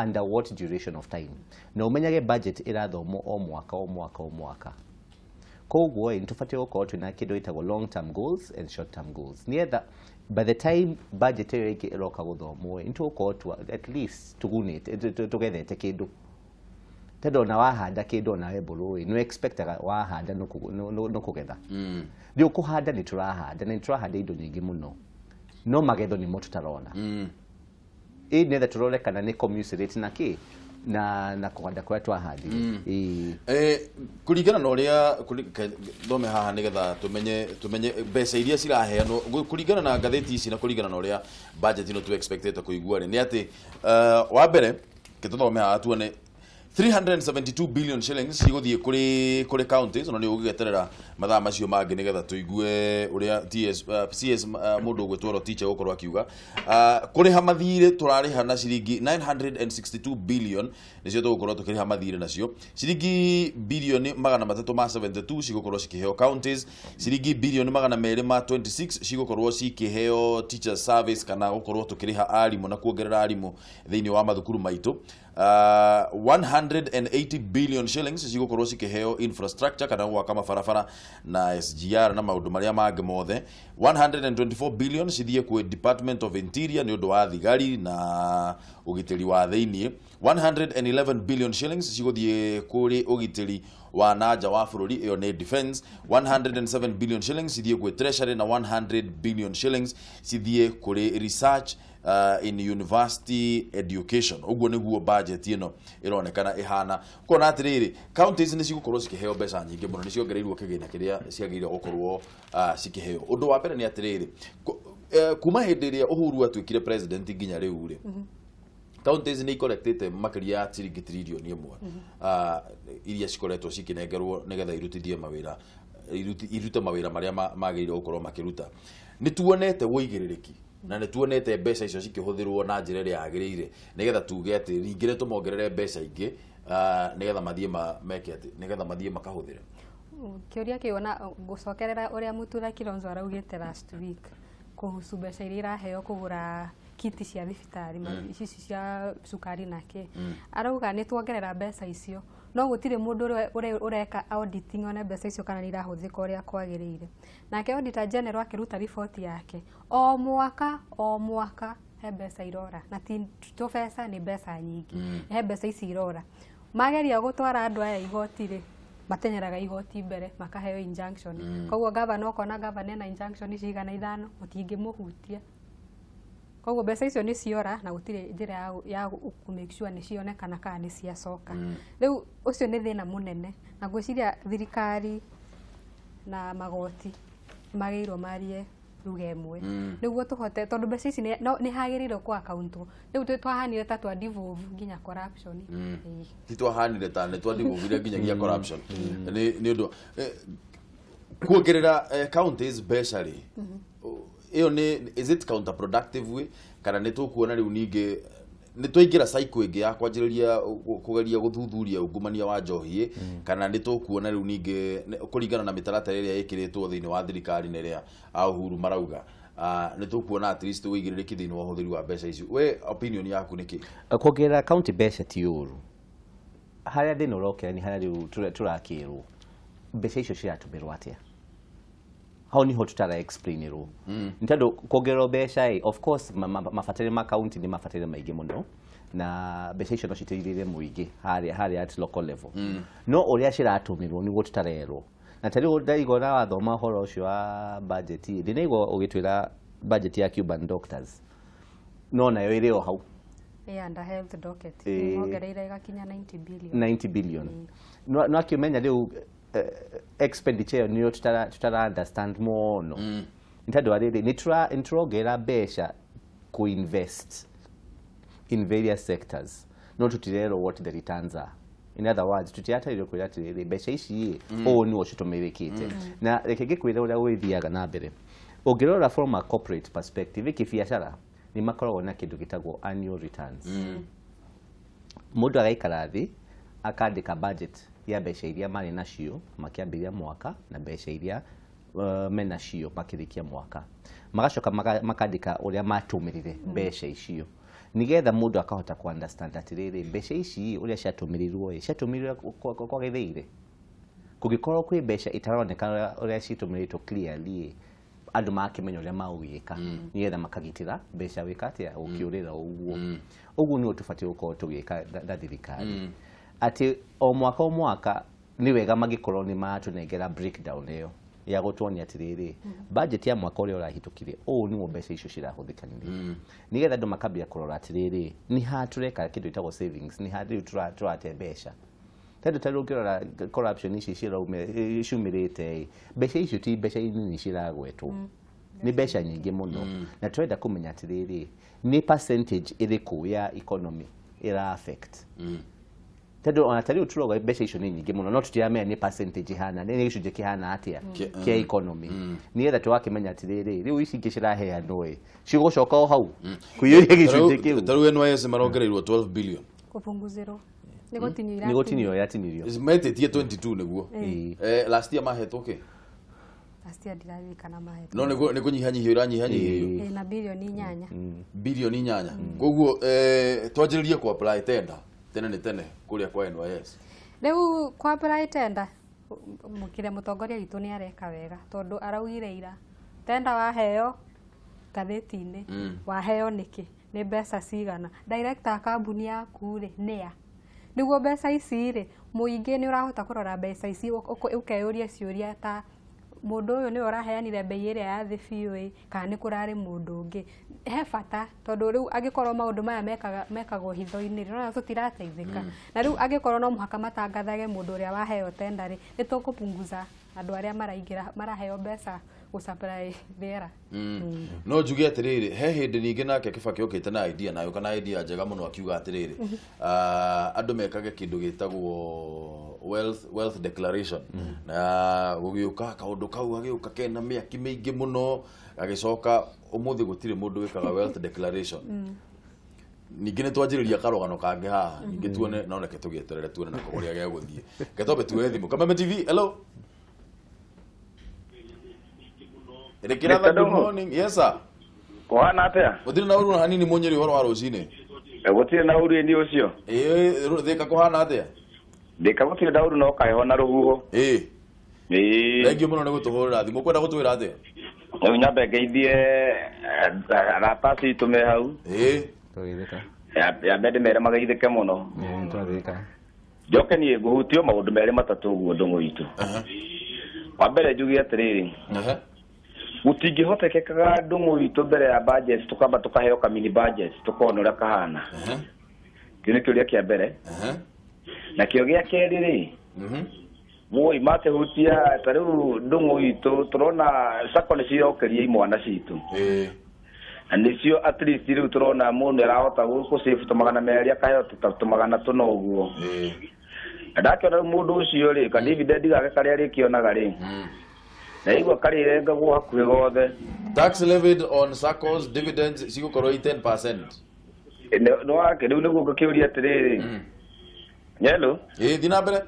under what duration of time, na ũmenyage budget ĩrathomwo o mwaka o mwaka o mwaka. Koguo ĩ, nĩ tũbatiĩ gũkorwo twĩna kĩndũ gĩtagwo long term goals and short term goals, nĩgetha by the time budget ĩyo ĩngĩ ĩroka gũthomwo ĩ, nĩ tũgũkorwo at least tũgunĩte, tũgethete kĩndũ, tondũ ona wahanda kĩndũ, ona we mbũrũ ĩ, nĩ expectaga wahanda nĩ kũgetha. Rĩu kũhanda nĩ tũrahanda, na nĩ tũrahanda indo nyingĩ mũno, no magetho nĩmo tũtarona. Ĩ, nĩgetha tũrore kana nĩ commensurate na kĩ na kũhanda kũrĩa twahandire. Ĩĩ. Kũringana na ũrĩa thome haha nĩgetha tũmenye mbeca iria ciraheanwo kũringana na ngathĩti ici na kũringana na ũrĩa budget ĩno tu expectĩte kũigua rĩ, nĩ atĩ wa mbere kĩtũthome haha tuone 372 billion shillings cigũthiĩ kũrĩ counties. No nĩ ũgũgĩeterera mathaa macio mangĩ nĩgetha tũigue ũrĩa TS, CS, mũndũ ũgwĩtwo Rotich egũkorwo akiuga. Kũrĩha mathirĩ tũrarĩha na ciringi 962 billion, nĩcio tũgũkorwo tũkĩrĩha mathirĩ nacio. Ciringi bilioni 372 cigũkorwo cikĩheo counties, ciringi bilioni 226 cigũkorwo cikĩheo teacher service kana gũkorwo tũkĩrĩha arimũ na kuongerera arimũ thĩinĩ wa mathukuru maitũ. 180 billion shillings cigũkorwo cikĩheo infrastructure kana gwaka mabarabara na SGR na maũndũ marĩa mangĩ mothe. 124 billion cithiĩ kwĩ Department of Interior nĩ ũndũ wa thigari na ũgitĩri wa thĩinĩ. 111 billion shillings cigũthiĩ kũrĩ ũgitĩri wa nanja wa bũrũri, ĩyo nĩ defense. 107 billion shillings cithiĩ kwĩ treasury na 100 billion shillings cithiĩ kũrĩ research in university education. Ũguo nĩguo budget ĩno ĩronekana ĩhana. Kuona atĩrĩrĩ, counties nĩ cigũkorwo cikĩheo mbeca nyingĩ mũno, nĩ ciongereirwo kĩgĩna kĩrĩa ciagĩrĩire gũkorwo cikĩheo. Ũndũ wa mbere nĩ atĩrĩrĩ, kuma hĩndĩ ĩrĩa Uhuru atuĩkire president nginya rĩu rĩ, counties nĩ icollectĩte makĩria ya ciringi 1 trillion iria cikoretwo cikĩnengerwo nĩgetha irutithie mawĩra, irute mawĩra marĩa magĩrĩirwo gũkorwo makĩruta. Nĩ tuonete wũigĩrĩrĩki na nĩ tuonete mbeca icio cikĩhũthĩrwo na njĩra ĩrĩa yagĩrĩire nĩgetha tuge atĩ ningĩ nĩ tũmongerere mbeca ingĩ nĩgetha mathiĩ meke atĩ nĩgetha mathiĩ makahũthĩre? Kĩũria kĩu, ona gũcokerera ũrĩa Mũtura Kilonzo araugĩte last week kuhusu mbeca iria iraheo kũgũra kiti cia thibitarĩ, ici cia cukari na kĩ, arauga nĩ tuongerera mbeca icio, no gũtirĩ mũndũ ũreka auditing one mbeca icio kana nĩ irahũthĩka ũrĩa kwagĩrĩire. Nake Auditor General akĩruta riboti yake, o mwaka o mwaka he mbeca irora, na ti tũbeca, nĩ mbeca nyingĩ. He mbeca ici irora, mageria gũtwara andũ aya igoti rĩ, matenyeraga igoti mbere makaheo injunction. Koguo gavana, ũkona gavana ena injunction cigana ithano, mũtingĩmũhutia. Koguo mbeca icio nĩ ciora na gũtirĩ njĩra ya kũ make sure nĩ cionekana kana nĩ ciacoka. Rĩu ũcio nĩ thĩna mũnene, na ngwĩciria thirikari na magoti nĩ magĩrĩirwo marie ruga ĩmwe nĩguo tũhote, tondũ mbeca ici nĩ hagĩrĩirwo kũ account. Rĩu twahanire ta twa devolve nginya corruption. Ĩĩ. Ti twahanire ta nĩ twadevolvire nginyagia corruption. Nĩ ũndũ kuongerera counties mbeca rĩ, ĩyo nĩ, is it counterproductive way, kana nĩ tũkuona rĩu ningĩ nĩ twaingĩra cycle ĩngĩ ya kwanjĩrĩria kũgeria gũthuthuria ungumania wa njohi, kana nĩ tũkuona rĩu ningĩ kũringana na mĩtaratara ĩrĩa ĩkĩrĩtwo thĩinĩ wa thirikari na ĩrĩa a Uhuru marauga, nĩ tũkuona at least ũigĩrĩrĩki thĩinĩ wa ũhũthĩri wa mbeca icio? We opinion yaku nĩ kĩ? Kuongerera county mbeca ti ũru. Harĩa thĩna ũrokera nĩ harĩa rĩu tũrakĩrwo mbeca icio ciratũmĩrwo atĩa. Hau niho tutara explainirwo, nĩ tondũ kuongererwo mbeca ĩ, of course mabatare ma county nĩ mabatare maingĩ mũno. Na mbeca icio no citeithĩrĩrie mũingĩ harĩa at local level. No ũrĩa ciratũmĩrwo nĩguo tũtarerwo. Na ta rĩu ndaigua na wathoma ũhoro ũcio wa budget, ndĩnaigua ũgĩtwĩra budget ya Cuban doctors no nayo ĩrĩ o hau. Yeah, under health docket. Mongereire ĩgakinya 90 billion. 90 billion. No akĩmenya rĩu expenditure ĩyo nĩyo tutara understand mũno. Nĩ tondũ wa rĩrĩ, nĩ tũrongerera mbeca kũ-invest in various sectors, no tutirerwo what the returns are. In other words, tutirataririo kwĩra atĩrĩrĩ, mbeca ici ũũ nĩguo citũmĩrĩkĩte. Na reke ngĩkwĩre ũrĩa gwĩthiaga na mbere. Ũngĩrora from a corporate perspective, kĩbiacara nĩ makoragwo na kĩndũ gĩtagwo annual returns. Mũndũ agaikara thĩ akandĩka budget ya mbeca iria marĩ nacio makĩambĩrĩria mwaka na mbeca iria menacio makĩrĩkia mwaka. Magacoka makandĩka ũrĩa matũmĩrire mbeca icio, nigetha mũndũ akahota ku understand atĩrĩrĩ, mbeca ici ũrĩa ciatũmĩrirwo ĩ ciatũmĩrirwo kwa gĩthĩire. Kũngĩkorwo kwĩ mbeca itaroneka ũrĩa citũmĩrĩtwo clearly, andũ makĩmenya ũrĩa magũgĩka nĩgetha makagitĩra mbeca wĩka atĩa ũkĩũrĩra ũguo. Ũguo nĩguo tũbatiĩ gũkorwo tũgĩka na thirikari, atĩ o mwaka o mwaka nĩ wega mangĩkorwo nĩ maratũnengera breakdown ĩyo ya gũtuonia atĩrĩrĩ, budget ya mwaka ũrĩa ũrahĩtũkire ũũ nĩguo mbeca icio cirahũthĩkanire, nĩgetha andũ makambia kũrora atĩrĩrĩ, nĩ ha tũreka kĩndũ gĩtagwo savings, nĩ ha rĩu tũrate mbeca. Tondũ ta rĩu ũngĩrora corruption ici ciumĩrĩte ĩ, mbeca icio ti mbeca nini ciragwetwo, nĩ mbeca nyingĩ mũno. Na tũrenda kũmenya atĩrĩrĩ, nĩ percentage ĩrĩkũ ya economy ĩra affect. Tondũ ona ta rĩu tũrauga mbeca icio nĩ nyingĩ mũno, no tũtiramenya nĩ percentage ihana, nĩ gĩcunjĩ kĩhana atĩa kĩa economy, nĩgetha tũgakĩmenya atĩrĩrĩ, rĩu ici ingĩ ciraheanwo ĩ cigũcoka o hau kũiyũria gĩcunjĩ kĩu. Ta rĩu NYS marongereirwo 12 billion. Kũpunguzĩrwo. Nĩ gũtinio. Nĩ gũtinio yatinirio. Metĩtie 22 nĩguo. Last year mahetwo kĩ? Last year ndiraririkana mahetwo. No nĩ kũnyihanyihio iranyihanyihio. Na bilioni 8. Bilioni 8. Koguo twanjĩrĩrie ku apply tender tene nĩ tene kũrĩa kwa NYS. Rĩu kwa apply tender kĩrĩa mũtongoria witũ nĩ areka wega, tondũ araugire ira tender waheo ngathĩti-inĩ, waheo nĩkĩ, nĩ mbeca cigana, director a kambuni yaku rĩ nĩa, nĩguo mbeca ici rĩ mũingĩ nĩ ũrahota kũrora mbeca ici ũkeyũria ciũria ta mũndũ ũyũ nĩwe ũraheanire bei ĩrĩa ya thĩ biũ ĩ, kana nĩ kũrarĩ mũndũ ũngĩ. He bata tondũ rĩu angĩkorwo maũndũ maya mekagwo hitho-inĩ rĩ, nĩwona tũtirateithĩka. Na rĩu angĩkorwo no mũhaka matangathage mũndũ ũrĩa waheo tender rĩ, nĩ tũkũpunguza andũ arĩa maraingĩra maraheo mbeca gũsupply rĩera. No njuge atĩrĩrĩ, he hĩndĩ ningĩ nake Kibaki okĩte na idea nayo, kana idea njega mũno, akiuga atĩrĩrĩ, andũ mekage kĩndũ gĩtagwo wealth declaration. Na gũgĩũka kaũndũ kau gagĩũka kena mĩaki mĩingĩ mũno, gagĩcoka ũmũthĩ gũtirĩ mũndũ wĩkaga wealth declaration. Ningĩ nĩ twanjĩrĩria karũgano kangĩ haha, ningĩ tuone, no reke tũgĩeterere tuone nako ũrĩa gegũthiĩ. Reke twambe tuoye thimũ. Kameme TV, hello. Rĩkĩra, good morning. Yes sir. Kũhana atĩa? Gũtirĩ na ũru na hanini, mũnyĩrĩ ũhoro wa rũcinĩ. Gũtirĩ na ũru ĩni ũcio. Ĩĩ, thĩka kũhana atĩa? Thĩka gũtirĩ na ũru no kaheho na rũhuho. Ĩĩ. Ĩĩ. Thengiũ mũno nĩ gũtũhũrĩra thimũ. Ũkwenda gũtwĩra atĩa? Rĩu nyambe ngeithie arata citũ me hau. Ĩĩ. Tũgeithĩka. Yambe ndĩmere mageithĩke mũno. Ĩĩ, twathĩka. Njoke niĩ ngũhutio maũndũ merĩ matatũ ũguo ndũng'ũ itũ. Wa mbere njuge atĩrĩrĩ, gũtingĩhotekekaga ndũng'ũ witũ mbere ya budget tũkamba tũkaheo kamini budget tũkona ũrĩa kahana. Kĩu nĩ kĩũria kĩa mbere. Na kĩo gĩa kerĩ rĩ, woi makĩhutia ta rĩu ndũng'ũ witũ tũrona sacco nĩ cirokeria imwana citũ. Na nĩcio at least rĩu tũrona mũndũ arahota gũsave ta 200 akaheo ta 400 ũguo. Na ndakĩona rĩu mũndũ ũcio rĩ, ka dividend gake karĩa arĩkĩonaga rĩ, na igua karĩrengagwo hakuhĩ gothe. Tax levied on SACCOs dividends cigũkorwo i 10%. No wake rĩu nĩguo ngũkĩũria atĩrĩrĩ. Hello. Ĩĩ, thiĩ na mbere.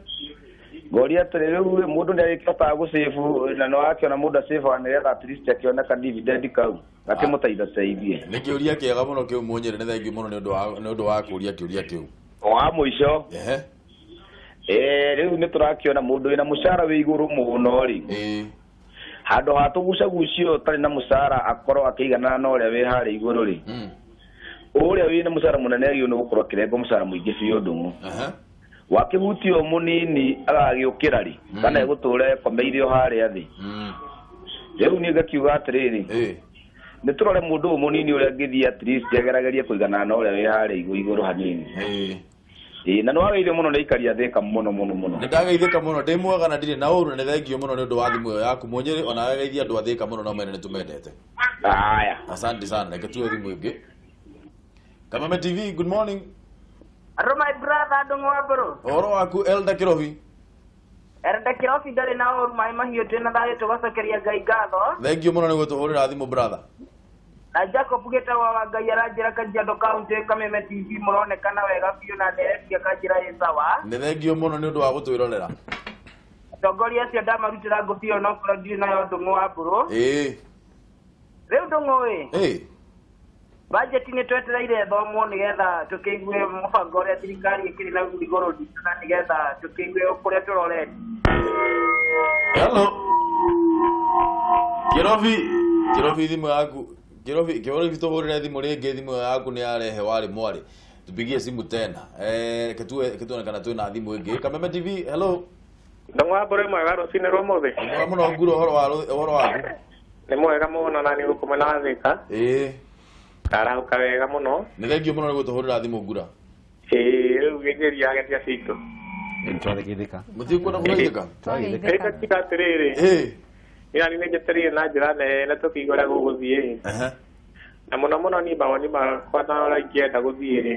Ngoria atĩrĩrĩ, rĩu mũndũ nĩ arĩkĩhotaga gũsave, na no akĩona mũndũ acĩvaga nĩgetha at least akĩone ka dividend kau gakĩmũteithateithie. Nĩ kĩũria kĩega mũno kĩu mũnyĩrĩ, nĩ thengiũ mũno nĩ ũndũ wa kũũria kĩũria kĩu. Wa mũico. Rĩu nĩ tũrakĩona mũndũ wĩna mũcara wĩ igũrũ mũno rĩ, handũ ha tũgucagucio ũtarĩ na mũcara akorwo akĩiganana na ũrĩa wĩ harĩa igũrũ rĩ, Ũrĩa wĩna mũcara mũnene agĩrĩirwo nĩ gũkorwo akĩrengo mũcara mũingĩ biũ Ndung'u. Wakĩhutio mũnini agagĩũkĩra rĩ kana egũtũra ekomeire o harĩa thĩ. Rĩu niĩ ngakiuga atĩrĩrĩ, nĩ tũrore mũndũ ũyũ mũnini ũrĩa angĩthiĩ at least ageragerie kũiganana na ũrĩa wĩ harĩa igũrũ hanini. Ĩĩ na nĩ wagĩrĩire mũno nĩ aikari a Thĩka mũno mũno mũno. Nĩ ndageithĩka mũno ndĩ mwega na ndirĩ na ũru na nĩ thengio mũno nĩ ũndũ wa thimũ ĩyo yaku Mũnyĩrĩ ona geithia andũ a Thĩka mũno no mene nĩ tũmendete. Haya. Asante sana. Reke tuoe thimũ ĩngĩ. Kameme TV, good morning. Hello my brother Ndung'u wa Mbũrũ. Ũhoro waku Elder Kĩrobi? Elder Kĩrobi ndarĩ na ũru maĩ mahiũ twĩna thayũ tũgacokeria Ngai ngatho. Thengio mũno nĩ gũtũhũrĩra thimũ brother. Na Jacob gĩtagwo wa Ngai aranjĩra Kajiado County Kameme TV mũronekana wega biũ na nderetia kanjĩra ĩ sawa. Nĩ thengio mũno nĩ ũndũ wa gũtwĩrorera. Atongoria acio ndamarutĩra ngũbia no korwo ndirĩ nayo Ndung'u wa Mbũrũ. Ĩĩ. Rĩu Ndung'u ĩ. Ĩĩ. Budget nĩ twetereire ĩthomwo nĩgetha tũkĩigue mũbango ũrĩa thirikari ĩkĩrĩ naguo igũrũ ritũ na nĩgetha tũkĩigue kũrĩa tũrorete. Hello. Kĩrobi, Kĩrobi thimũ yaku Kĩrobi, Kĩrobi tũhũrĩre thimũ rĩngĩ thimũ yaku nĩ yarehe warĩ mwarĩ. Tupigie simu tena. Reke tuone kana twĩna thimũ ĩngĩ. Kameme TV, hello. Ndung'u wa Mbũrũ mwega rũcinĩ rwa ũmũthĩ. Mwega mũno nguro ũhoro waku. Nĩ mwega mũno na nĩ gũkũ mwena wa Thĩka. Ĩĩ. Ndarahũka wega mũno. Nĩ thengio mũno nĩ gũtũhũrĩra thimũ ngura. Ĩĩ rĩu gegeria agendi acio aitũ. Nĩtwageithĩka. Mũtikuona kũgeithĩka? Twageithĩka. Tiga atĩrĩrĩ. Ĩĩ. Nĩ nĩ njetereire na njĩra nene tũkĩigua ũrĩa gũgũthiĩ. Na mũno mũno niĩ mawoni makwa na ũrĩa ingĩenda gũthiĩ rĩ.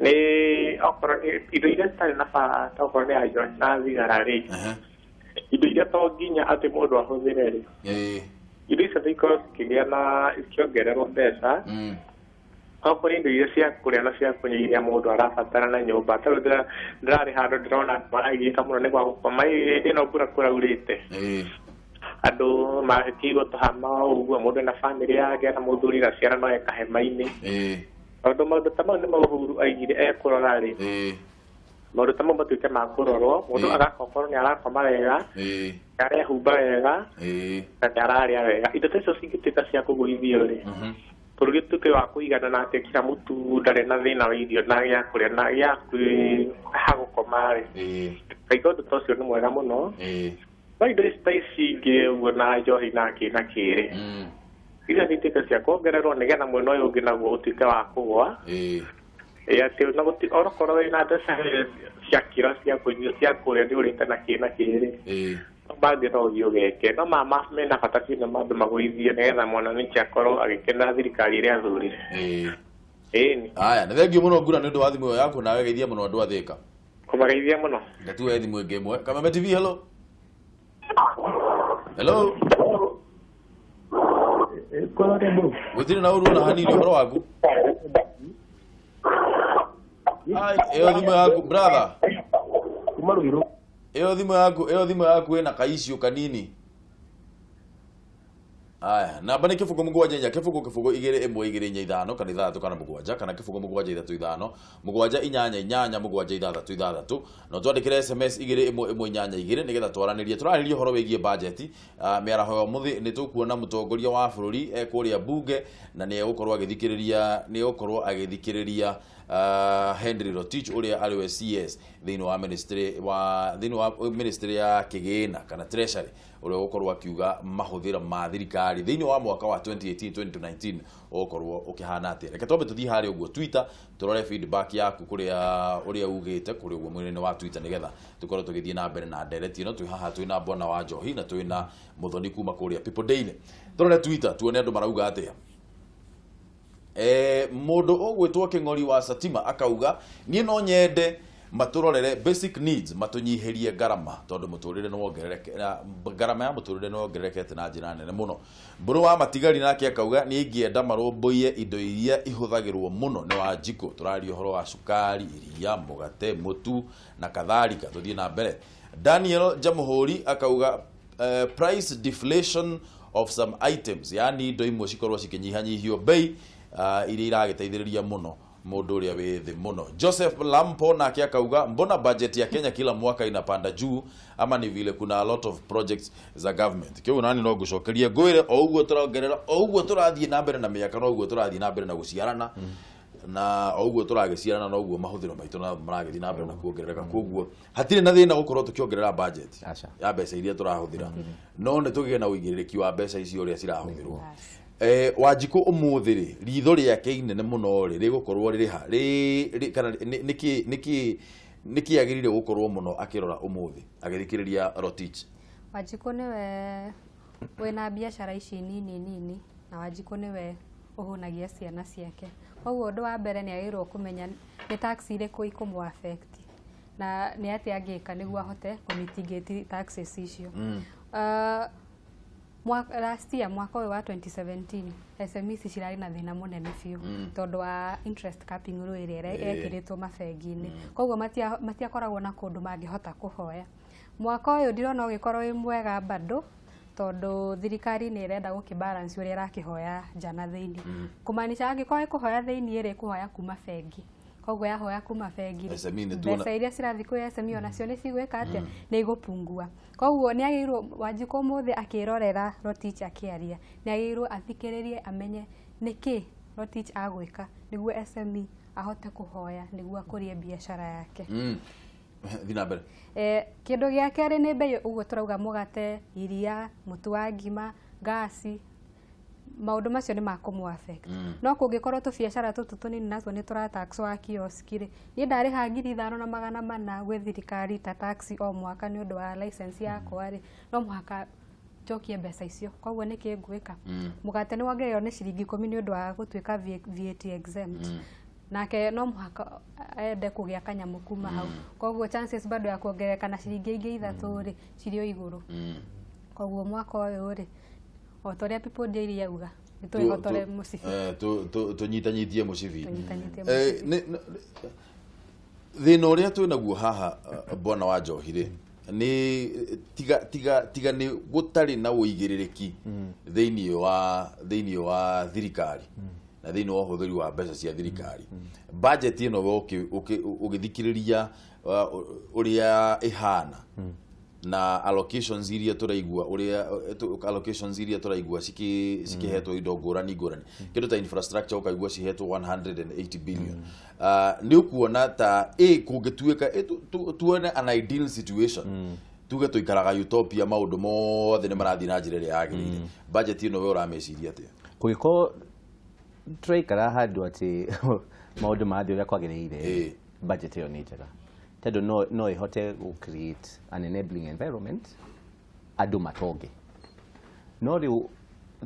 Nĩ okorwo nĩ indo iria citarĩ na bata okorwo nĩ njohi na thigara rĩ. Indo iria to nginya atĩ mũndũ ahũthĩre rĩ. Indo icio ikorwo cikĩgĩa na ikĩongererwo mbeca. Okorwo indo iria cia kũrĩa na cia kũnyua iria mũndũ arabatara na nyũmba ta rĩu ndĩrarĩ handũ ndĩrona andũ maragiĩka mũno nĩ gwa gũkoma hĩndĩ ĩno mbura kũraurĩte. Andũ makĩigwo tũhama ũguo mũndũ ena bamĩrĩ yake na mũthuri na ciana no eka hema-inĩ. Tondũ maũndũ ta mau nĩmo Uhuru aigire ekũrora rĩ. Maũndũ ta mau matuĩke ma kũrorwo mũndũ agakorwo nĩ arakoma wega, nĩ arehumba wega, na nĩ ararĩa wega. Indo ta icio cingĩtuĩka cia kũgũithio rĩ, bũrũri ũtuĩke wa kũigana na atĩ kila mũtu ndarĩ na thĩna wa irio na gĩa kũrĩa na gĩa hagũkoma rĩ. Kaingĩ ũndũ ta ũcio nĩ mwega mũno. No indo ici ta ici ingĩ ũguo na njohi na kĩ na kĩ rĩ, icio nĩ ituĩke cia kuongererwo nĩgetha mwena ũyũ ũngĩ naguo ũtuĩke wa kũgũa. Ĩ atĩ ona onokorwo wĩna mbeca cia kiro cia kũnyua cia kũrĩa nĩ ũrĩte na kĩ na kĩ rĩ, mangĩ no ũthiĩ ũgeke. No mama mena bata biũ na mambe magũithie nĩgetha mwananchi akorwo agĩkenera thirikari ĩrĩa athurire. Ĩni. Aya, nĩ thengio mũno Ngura nĩ ũndũ wa thimũ ĩyo yaku nawe geithia mũno andũ a Thĩka. Kũmageithia mũno. Reke tuoe thimũ ĩngĩ ĩmwe. Kameme TV, hello. Hello. Gũtirĩ na ũru ona hanini ũhoro waku. Ai, ĩyo thimũ yaku brother. Kuma Ruiru. Ĩyo thimũ yaku ĩna kaiciũ kanini. Aya, namba nĩ 0 7 4 0 0 2 1 2 4 5 kana 6 kana 7 kana 0 7 3 5 7 8 8 7 6 6. No twandĩkĩre SMS 2 1 1 8 2 nĩgetha twaranĩrie. Tũrarĩria ũhoro wĩgiĩ budget. Mĩaraho ya ũmũthĩ nĩ tũkuona mũtongoria wa bũrũri ekũrĩa bunge na nĩ egũkorwo agĩthikĩrĩria Henry Rotich ũrĩa arĩ we CS thĩinĩ wa ministry ya kĩgĩna kana treasury ũrĩa ũgũkorwo akiuga mahũthĩro ma thirikari thĩinĩ wa mwaka wa 2018-2019 ũgũkorwo ũkĩhana atĩa. Reke twambe tũthiĩ harĩa ũguo Twitter tũrore feedback yaku kũrĩa ũrĩa ugĩte kũrĩa ũguo mwena-inĩ wa Twitter nĩgetha tũkorwo tũgĩthiĩ na mbere na ndereti ĩno. Twĩ haha twĩna Bwana wa Njohi na twĩna Mũthoni kuma kũrĩa People Daily. Tũrore Twitter tuone andũ marauga atĩa. Mũndũ ũgwĩtwo Kĩng'ori wa Satima akauga niĩ no nyende matũrorere basic needs matũnyihĩrie ngarama tondũ mũtũrĩre nĩ wongerereke, ngarama ya mũtũrĩre nĩ wongererekete na njĩra nene mũno. Mbũrũ wa Matigari nake akauga niĩ ingĩenda marũmbũiye indo iria ihũthagĩrwo mũno nĩ Wanjikũ. Tũraria ũhoro wa cukari, iria, mũgate, mũtu na kadhalika. Tũthiĩ na mbere. Daniel Jamũhũri akauga price deflation of some items, yani indo imwe cikorwo cikĩnyihanyihio bei iria iragĩteithĩrĩria mũno Mundu uria wi thi muno. Joseph Lampo nake akauga mbona budget ya Kenya kila mwaka inapanda juu ama ni vile kuna a lot of projects za government. Kio nani no gucokerie ngwire o uguo turongerera o uguo turathie na mbere na miaka no uguo turathie na mbere na guciarana na o uguo turagiciarana no uguo mahuthiro maitu na maragithie na mbere na kuongerereka. Koguo hatire na thina gukorwo tukiongerera budget ya mbeca iria turahuthira, no ni tugie na uigiririkia wa mbeca icio uria cirahuthirwo. Wanjikũ ũmũthĩ rĩ, ritho rĩake inene mũno rĩ rĩgũkorwo rĩrĩ ha kana nĩkĩ agĩrĩire gũkorwo mũno akĩrora ũmũthĩ agĩthikĩrĩria Rotich? Wanjikũ nĩwe wĩna biacara ici nini nini na Wanjikũ nĩwe ũhũnagia ciana ciake. Koguo ũndũ wa mbere nĩ agĩrĩirwo kũmenya nĩ tax irĩkũ ikũmũ affect na nĩ atĩa angĩka nĩguo ahote kũmitigate taxes icio. Last year mwaka ũyũ wa 2017 SMEs cirarĩ na thĩna mũnene biũ tondũ wa interest capping rule ĩrĩa ĩrekĩrĩtwo mabengi-inĩ. Koguo matiakoragwo na kũndũ mangĩhota kũhoya. Mwaka ũyũ ndirona ũgĩkorwo wĩ mwega bado tondũ thirikari nĩ ĩrenda gũkĩbalance ũrĩa ĩrakĩhoya nja na thĩinĩ. Kũmaanisha angĩkorwo ĩkũhoya thĩinĩ rĩ, ĩkũhoya kuma bengi. Koguo yahoya kuma bengi mbeca iria cirathiĩ kwĩ SME onacio nĩ cigwĩka atĩa, nĩ igũpungua. Koguo nĩ agĩrĩirwo Wanjikũ ũmũthĩ akĩrorera Rotich akĩaria, nĩ agĩrĩirwo athikĩrĩrie amenye nĩkĩ Rotich agwĩka nĩguo SME ahote kũhoya nĩguo akũrie biacara yake. Thiĩ na mbere. Kĩndũ gĩa kerĩ nĩ mbei, ũguo tũrauga mũgate, iria, mũtu wa ngima, ngasi, maũndũ macio nĩ makũmũ affect. No kũngĩkorwo tũbiacara tũtũ tũnini natuo nĩ tũrataxwo wa kiosk rĩ, niĩ ndarĩha 5,400 gwĩ thirikari ta tax o mwaka nĩ ũndũ wa license yakwa rĩ, no mũhaka njokie mbeca icio. Koguo nĩkĩ ngwĩka? Mũgate nĩ wongereirwo nĩ ciringi 10 nĩ ũndũ wa gũtuĩka VAT exempt. Nake no mũhaka ende kũgĩa kanyamũ kuma hau. Koguo chances bado ya kuongerereka na ciringi ingĩ 3 rĩ cirĩ o igũrũ. Koguo mwaka ũyũ rĩ, o ta ũrĩa People Daily yauga, nĩ twĩhotore mũcibi. Tũnyitanyitie mũcibi. Thĩna ũrĩa twĩnaguo haha bwana wa Njohi rĩ, nĩ tiga nĩ gũtarĩ na ũigĩrĩrĩki thĩinĩ wa thirikari na thĩinĩ wa ũhũthĩri wa mbeca cia thirikari. Budget ĩno we ũgĩthikĩrĩria ũrĩa ĩhana na allocations iria tũraigua ũrĩa allocations iria tũraigua cikihetwo indo ngũrani ngũrani, kĩndũ ta infrastructure ũkaigua cihetwo 180 billion. Nĩ ũkuona ta kũngĩtuĩka tuone an ideal situation, tuge tũikaraga utopia, maũndũ mothe nĩ marathiĩ na njĩra ĩrĩa yagĩrĩire, budget ĩno we ũramĩciria atĩa? Kũngĩkorwo tũraikara handũ atĩ maũndũ marathiĩ ũrĩa kwagĩrĩire, budget ĩyo nĩ njega tondũ no ĩhote gũ create an enabling environment andũ matonge. No rĩu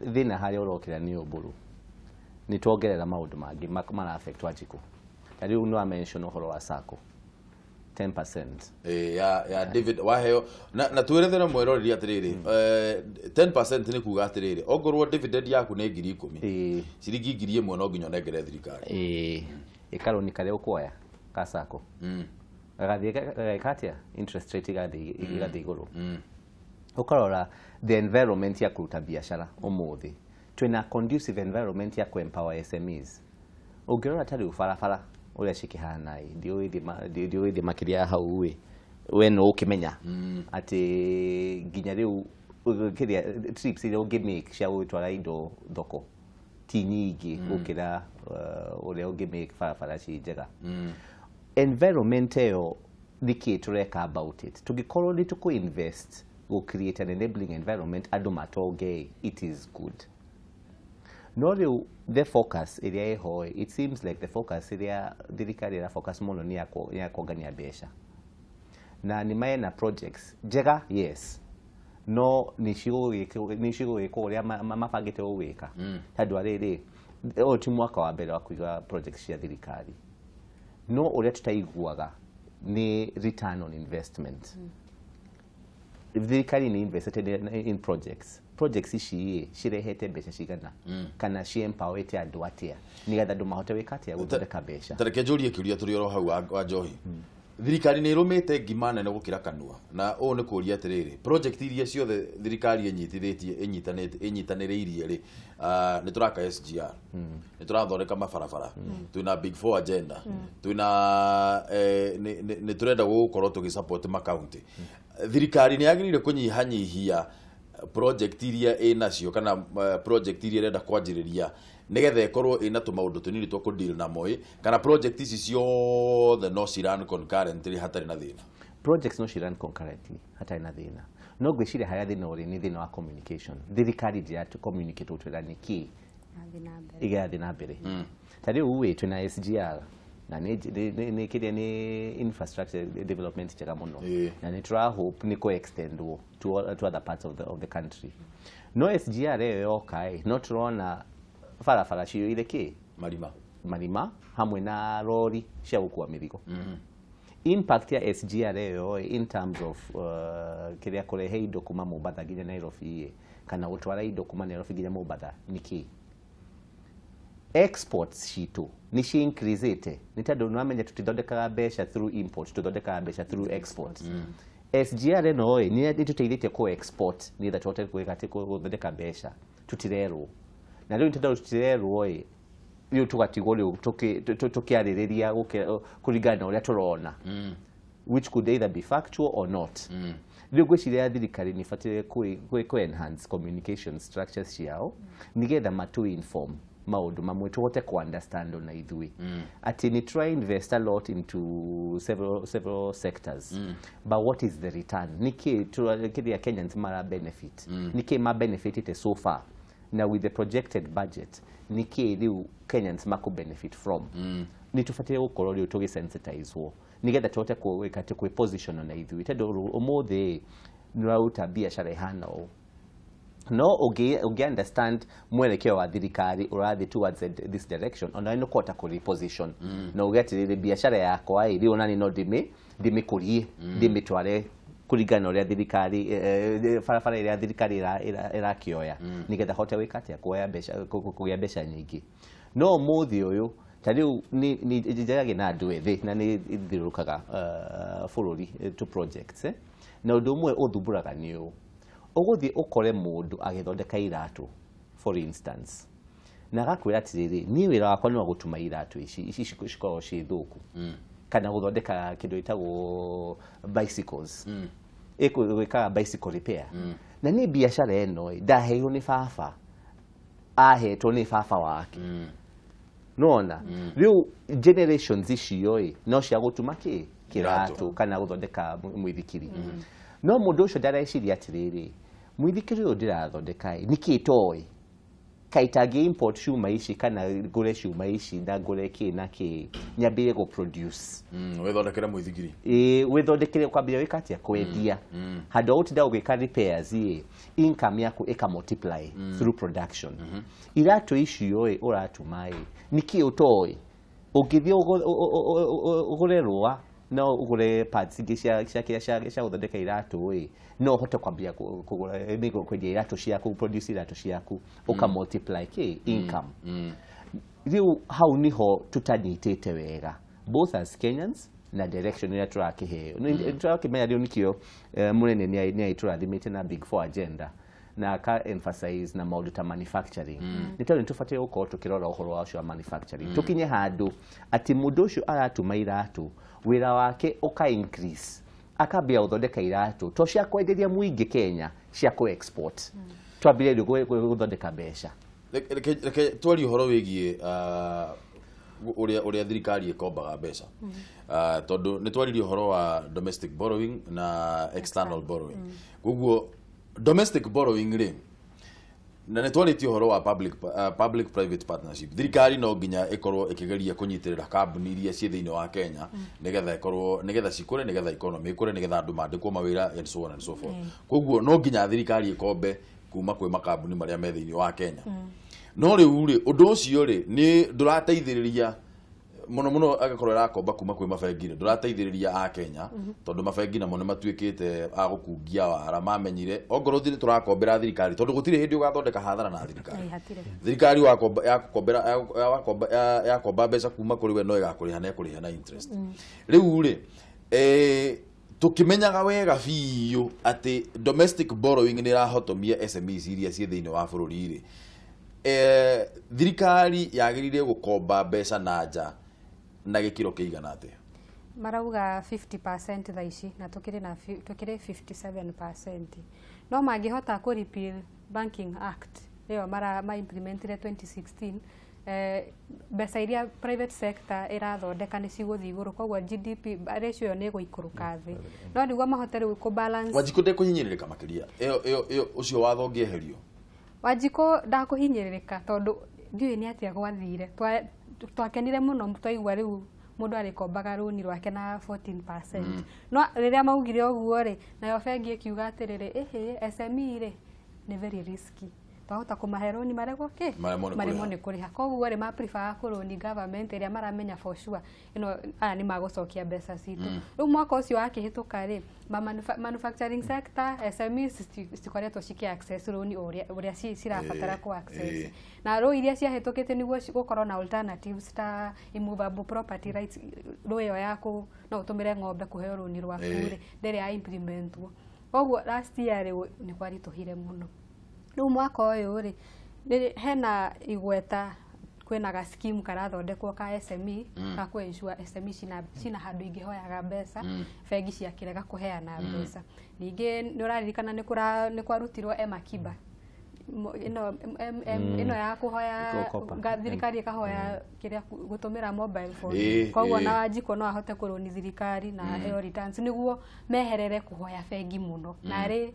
thĩna harĩa ũrokĩra nĩ ũmbũrũ, nĩ tuongerera maũndũ mangĩ mara affect Wanjikũ. Ta rĩu no mention ũhoro wa SACCO 10% ya David waheo na twerethere mweroreri atiriri, 10% nĩ kuga atiriri ongorwo dividend yaku nĩ 10,000, ciringi 1,000 no nginya ũnengere thirikari. Ĩkaroni karĩa ũkuoya ka SACCO gagathiĩ gageka atĩa, interest rate igathiĩ igũrũ. Ũkarora the environment ya kũruta biacara ũmũthĩ, twĩna conducive environment ya kũ-empower SMEs. Ũngĩrora ta rĩu barabara ũrĩa cikĩhana ĩ, ndiũĩ makĩria hau ĩ, we no ũkĩmenya atĩ nginya rĩu kĩrĩa trips iria ũngĩmake cia gũtwara indo thoko ti nyingĩ gũkĩra ũrĩa ũngĩmake barabara ci njega. Environment ĩyo nĩkĩ tũreka about it? Tũngĩkorwo nĩ tũkũ invest gũ create an enabling environment andũ matonge, it is good. No rĩu the focus ĩrĩa ĩho, it seems like the focus ĩrĩa thirikari ĩra focus mũno nĩ ya kuongania mbeca. Na nĩ mena projects njega, yes, no nĩ cigũgĩkwo ũrĩa mabangĩte gũgĩka. Tondũ rĩrĩ, ũyũ ti mwaka wa mbere wa kũiga projects cia thirikari, no ũrĩa tũtaiguaga nĩ return on investment. Thirikari nĩ invested in projects, projects ici cirehete mbeca cigana kana ciempowerete andũ atĩa nĩgetha andũ mahote gwĩka atĩa gũthondeka mbeca. Tareke njũrie kĩũria tũrĩ oro hau wa Njohi. Thirikari nĩ ĩrũmĩte ngima nene gũkĩra kanua, na ũũ nĩ kũria atĩrĩrĩ, project iria ciothe thirikari ĩnyitithĩtie ĩnyitanĩrĩirie rĩ, nĩ tũraka SGR, nĩ tũrathondeka mabarabara, twĩna Big Four agenda, twĩna nĩ tũrenda gũkorwo tũgĩsupport makaunti. Thirikari nĩ yagĩrĩire kũnyihanyihia project iria ĩnacio kana project iria ĩrenda kwanjĩrĩria nĩgetha ĩkorwo ĩna tũmaũndũ tũnini twa kũdeal namo ĩ, kana project ici ciothe no ci run concurrently hatarĩ na thĩna? Projects no ci run concurrently hatarĩ na thĩna, no ngwĩciria harĩa thĩna ũrĩ nĩ thĩna wa communication. Thirikari ndĩra communicate gũtwĩra nĩkĩ ĩrathiĩ na mbere. Ta rĩu ĩ, twĩna SGR na nĩ kĩrĩa nĩ infrastructure development njega mũno, na nĩ tũra hope nĩ kũ extendwo to other parts of the country. No SGR ĩyo yoka ĩ, no tũrona barabara ciyũire kĩ marima marima hamwe na rori cia gũkua mĩrigo. Impact ya SGR ĩyo in terms of kĩrĩa kũrehe indo kuma Mombatha nginya Nairobi ĩ, kana gũtwara indo kuma Nairobi nginya Mombatha nĩ kĩ? Exports citũ nĩ ci increasete, nĩ tondũ nĩ wamenya tũtithondekaga mbeca through import, tũthondekaga mbeca through export. SGR ĩno ĩ, nĩ ĩtũteithĩtie kũ export nĩgetha tũhote gwĩka atĩ gũthondeka mbeca. Tũtirerwo, na rĩu nĩ tondũ tũtirerwo ĩ, rĩu tũgatigwo rĩu tũkĩarĩrĩria kũringana na ũrĩa tũrona, which could either be factual or not. Rĩu ngwĩciria thirikari nĩ ĩbataire kũ enhance communication structures ciao nĩgetha matũ inform maũndũ mamwe tũhote kũ understand ona ithuĩ atĩ nĩ try invest a lot into several sectors, but what is the return? Nĩkĩ kĩrĩa Kenyans mara benefit? Nĩkĩ ma benefitite so far? Na with the projected budget, nĩkĩ rĩu Kenyans makũ benefit from? Nĩ tũbataire gũkorwo rĩu tũgĩsensitizwo nĩgetha tũhote gwĩka atĩ kwĩ position ona ithuĩ, tondũ ũmũthĩ nĩ ũraruta biacara ĩhana ũũ, no ũngĩ understand mwerekeo wa thirikari ũrathiĩ towards this direction, ona nĩ ũkũhota kũ reposition na uge atĩrĩrĩ, biacara yakwa ĩ, rĩu ona no ndĩmĩkũrie, ndĩmĩtware kũringana na ũrĩa thirikari barabara ĩrĩa thirikari ĩrakĩoya, nĩgetha hote gwĩka atĩa kuoya mbeca, kũgĩa mbeca nyingĩ. No ũmũthĩ ũyũ ta rĩu nĩ njaragia na andũ ethĩ na nĩ thiũrũrũkaga bũrũri to projects, na ũndũ ũmwe ũthumbũraga nĩ ũũ: ũgũthiĩ ũkore mũndũ agĩthondeka iratũ, for instance, na agakwĩra atĩrĩrĩ, niĩ wĩra wakwa nĩ wa gũtuma iratũ ici, ici cikoragwo ciĩ thũku, kana gũthondeka kĩndũ gĩtagwo bicycles, gwĩkaga bicycle repair, na niĩ biacara ĩno ĩ, ndaheirwo nĩ baba, ahetwo nĩ baba wake. Nona rĩu generations icio ĩ, no cia gũtuma kĩ kĩratũ kana gũthondeka mũithikiri. No mũndũ ũcio ndareciria atĩrĩrĩ, mũithikiri ũyũ ndĩrathondeka ĩ, nĩkĩ toĩ kaĩ tangĩ import cuma ici, kana ngũre cuma ici na ngũre kĩ na kĩ, nyambĩrĩrie gũ produce? Wĩthondekere mũithikiri. Ĩ, wĩthondekere, kwambĩrĩria gwĩka atĩa kwendia handũ ha gũtinda ũgĩka repairs ĩ, income yaku ĩka multiply through production. Iratũ icio ĩ, ũratuma ĩ, nĩkĩ ũtoĩ ũngĩthiĩ ũgũre rũa no ũgũre parts ingĩ cia kĩrĩa cia gũthondeka iratũ ĩ, no ũhote kwambia kũgũra kwendia iratũ ciaku, produce iratũ ciaku, ũka multiply kĩ income. Rĩu hau niho tũtanyitĩte wega both as Kenyans na direction ĩrĩa tũrakĩheo. Nĩ tũrakĩmenya rĩu nĩkĩo mũnene nĩ agĩtũrathimĩte na Big Four agenda na aka emphasize na maũndũ ta manufacturing, nĩ tondũ nĩ tũbataire gũkorwo tũkĩrora ũhoro wa ũcio wa manufacturing, tũkinye handũ atĩ mũndũ ũcio aratuma iratũ, wĩra wake ũka increase, akambia gũthondeka iratũ to cia kwenderia mũingĩ Kenya, cia kũ export, twambĩrĩrie rĩu gũthondeka mbeca. Reke twarie ũhoro wĩgiĩ ũrĩa thirikari ĩkombaga mbeca, tondũ nĩ twaririe ũhoro wa domestic borrowing na external borrowing. Koguo domestic borrowing rĩ, na nĩ twarĩtie ũhoro wa public private partnership, thirikari no nginya ĩkorwo ĩkĩgeria kũnyitĩrĩra kambuni iria ciĩ thĩinĩ wa Kenya nĩgetha ĩkorwo, nĩgetha cikũre, nĩgetha economy ĩkũre, nĩgetha andũ mandĩkwo mawĩra and so on and so forth. Koguo no nginya thirikari ĩkombe kuma kwĩ makambuni marĩa me thĩinĩ wa Kenya. No rĩu rĩ, ũndũ ũcio rĩ, nĩ ndũrateithĩrĩria mũno mũno angĩkorwo ĩrakomba kuma kwĩ mabengi rĩ, ndũrateithĩrĩria a Kenya, tondũ mabengi namo nĩ matuĩkĩte a gũkungia wara, mamenyire ongorwo nĩ tũrakombera thirikari, tondũ gũtirĩ hĩndĩ ũgathondeka hathara na thirikari. Thirikari wakomba yakomba yakomba mbeca kuma kũrĩ we no ĩgakũrĩha na ĩkũrĩha na interest. Rĩu rĩ, Tukimenyaga wega biũ atĩ domestic borrowing nĩ ĩrahotomia SMEs iria ciĩ thĩinĩ wa bũrũri rĩ, thirikari yagĩrĩire gũkomba mbeca na nja na gĩkĩro kĩigana atĩa? Marauga 50% thaa ici na tukĩrĩ na tukĩrĩ 57%, no mangĩhota kũ repeal Banking Act ĩyo mara ma implementire 2016, mbeca iria private sector ĩrathondeka nĩ cigũthiĩ igũrũ, koguo GDP ratio ĩyo nĩ ĩgũikũrũka thĩ, no nĩguo mahote rĩu kũ balance. Wanjikũ ndekũhinyĩrĩrĩka makĩria ĩyo ũcio watho ũngĩeherio? Wanjikũ ndakũhinyĩrĩrĩka tondũ ndiũĩ nĩ atĩa gwathire. Twakenire mũno twaigua rĩu mũndũ arĩkombaga rũni rwake na 14%. No rĩrĩa maugire ũguo rĩ, nayo bengi ĩkiuga atĩrĩrĩ, ĩhĩ, SME rĩ nĩ very risky, twahota kũmahe rũni maregwo kĩ Maremwo nĩ maremwo kũrĩha. Nĩ kũrĩha. Koguo rĩ, ma prefer kũrũni government ĩrĩa maramenya for sure ĩno aya nĩ magũcokia mbeca citũ. Rĩu mwaka ũcio wakĩhĩtũka rĩ, ma manufacturing sector, SMEs citikoretwo cikĩ access rũni ũrĩa cirabatara kũ access. Na rũ iria ciahĩtũkĩte nĩguo gũkorwo na alternatives ta immovable property rights, rũ ĩyo ya kũ no ũtũmĩre ng'ombe kũheo rũni rwaku rĩ, ndĩrĩ ya implementwo. Koguo last year rĩ, nĩ kwaritũhire mũno. Rĩu mwaka ũyũ rĩ, hena igweta kwĩna ga scheme karathondekwo ka SME ga kũ ensure SME cina handũ ingĩhoyaga mbeca bengi ciakĩrega kũheana mbeca. Ningĩ nĩ ũraririkana nĩ kwarutirwo M-Akiba, ĩno ĩno ya kũhoya Gũkopa. Thirikari ĩkahoya kĩrĩa gũtũmĩra mobile phone. Koguo na Wanjikũ no ahote kũrũni thirikari na aheo returns nĩguo meherere kũhoya bengi mũno, narĩ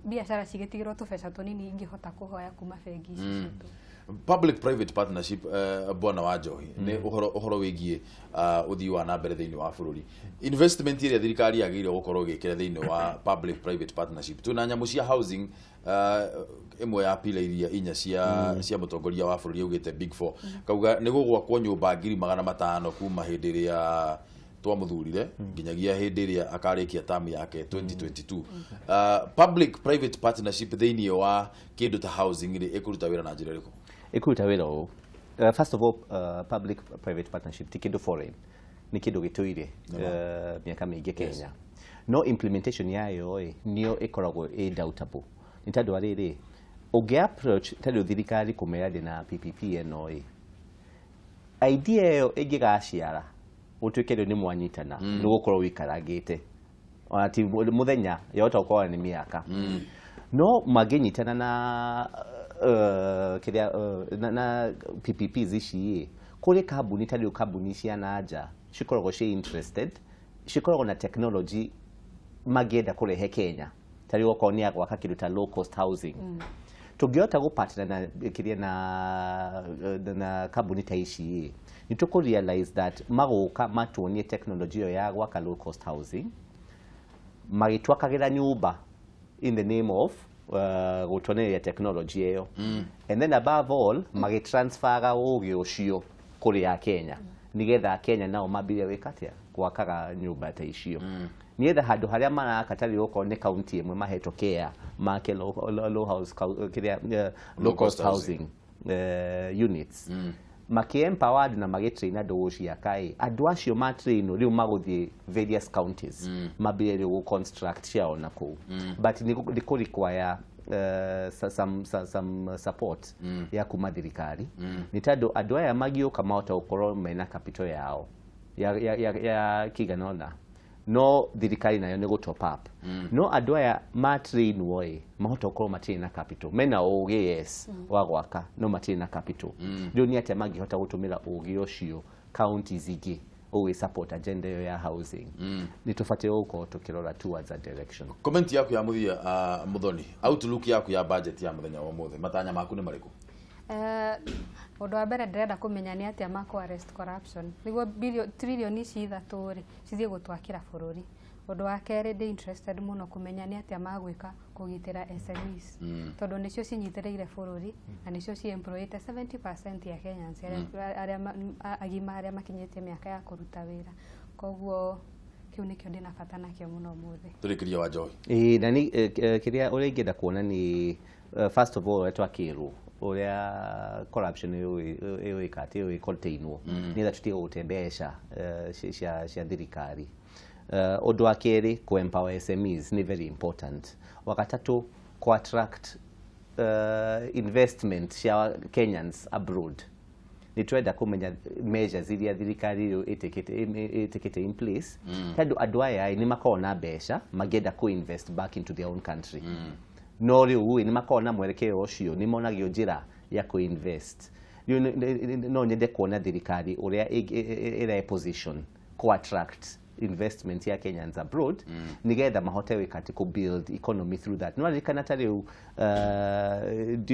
biacara cigĩtigĩrwo tũbeca tũnini ingĩhota kũhoya kuma bengi ici citũ. Public private partnership, bwana wa Njohi, nĩ ũhoro wĩgiĩ ũthii wa na mbere thĩinĩ wa bũrũri, investment ĩrĩa thirikari yagĩrĩirwo gũkorwo ĩgĩkĩra thĩinĩ wa public private partnership. Twĩna nyamũ cia housing, ĩmwe ya pila iria inya cia mũtongoria wa bũrũri augĩte big four, kauga nĩ gũgwakwo nyũmba 500,000 kuma hĩndĩ ĩrĩa twamuthurire nginyagia hĩndĩ ĩrĩa akarĩkia tamu yake 2022. Public private partnership thĩinĩ wa kĩndũ ta housing rĩ, ĩkũruta wĩra na njĩra ĩrĩkũ? Ĩkũruta wĩra ũũ. First of all, public private partnership ti kĩndũ foreign, nĩ kĩndũ gĩtũire mĩaka mĩingĩ Kenya, no implementation yayo ĩ nĩyo ĩkoragwo ĩ doubtable, nĩ tondũ wa rĩrĩ, ũngĩ approach tondũ thirikari kũmera ndĩna PPP ĩno ĩ idea ĩyo ĩngĩgaciara gũtuĩke rĩu nĩ mwanyitana, nĩ gũkorwo wĩikarangĩte ona ti mũthenya, yahota gũkorwo nĩ mĩaka, no mangĩnyitana na kĩrĩa na PPPs ici ĩ, kũrĩ kambuni ta rĩu kambuni cia na nja cikoragwo ciĩ interested, cikoragwo na technology mangĩenda kũrehe Kenya, ta rĩu okorwo nĩ ya gwaka kĩndũ ta low cost housing. Tũngĩhota gũpartner na kĩrĩa na kambuni ta ici ĩ, nĩ tũkũ realize that magũka matuonie technology ĩyo ya gwaka low cost housing, magĩtwakagĩra nyũmba in the name of gũtuonereria technology ĩyo, and then above all magĩtransferaga ũgĩ ũcio kũrĩ a Kenya, nĩgetha Kenya nao mambĩrĩrie gwĩka atĩa, gwakaga nyũmba ta icio, nĩgetha handũ harĩa maraka, ta rĩu okorwo nĩ kaunti ĩmwe mahetwo care make low house kĩrĩa low cost housing units, makĩ empowered na magĩtrain andũ gũciaka ĩ, andũ acio matrainwo rĩu magũthiĩ various counties mambĩrĩrie rĩu gũ construct ciao na kũu. But nĩ kũ require some support ya kuma thirikari, nĩ tondũ andũ aya magiũka mahota gũkorwo mena capital yao ya kĩigana ũna, no thirikari nayo nĩ gũ top up. No andũ aya matrainwo ĩ, mahota gũkorwo matirĩ na capital, mena ũgĩ, yes, wa gwaka, no matirĩ na capital. Rĩu nĩ atĩa mangĩhota gũtũmĩra ũgĩ ũcio counties ingĩ ũgĩ support agenda ĩyo ya housing? Nĩ tũbatiĩ gũkorwo tũkĩrora towards that direction. Comment yaku ya mũthia, Muthoni, outlook yaku ya budget ya mũthenya wa ũmũthĩ, matanya maku nĩ marĩkũ? Ũndũ wa mbere ndĩrenda kũmenya nĩ atĩa makũ arrest corruption nĩguo trillion ici ithatũ rĩ cithiĩ gũtwakĩra bũrũri. Ũndũ wa kerĩ, ndĩ interested mũno kũmenya nĩ atĩa magwĩka kũgitĩra SMEs, tondũ nĩcio cinyitĩrĩire bũrũri na nĩcio ciemployĩte 70% ya Kenyans arĩa agima arĩa makinyĩtie mĩaka ya kũruta wĩra. Koguo kĩu nĩkĩo ndĩna bata nakĩo mũno ũmũthĩ. Tũrĩkĩria wa Njohi. Ĩĩ, na nĩ kĩrĩa ũrĩa ingĩenda kuona nĩ first of all ũrĩa twakĩrwo ũrĩa corruption ĩũĩka atĩ ĩũĩ containwo, nĩgetha tũtige gũte mbeca cia thirikari. Ũndũ wa kerĩ, kũ empower SMEs nĩ very important. Wa gatatũ, kũ attract investment cia Kenyans abroad. Nĩ twenda kũmenya measures iria thirikari rĩu ĩtĩkĩte in place, tondũ andũ aya nĩ makoragwo na mbeca mangĩenda kũ invest back into their own country, no rĩu ĩ nĩ makoragwo na mwerekeo ũcio, nĩ monagio njĩra ya kũ invest. Rĩu no nyende kuona thirikari ũrĩa ĩra position kũ attract investment ya Kenyans abroad, nigetha mahote gwĩka atĩ kũ build economy through that. No ririkana ta rĩu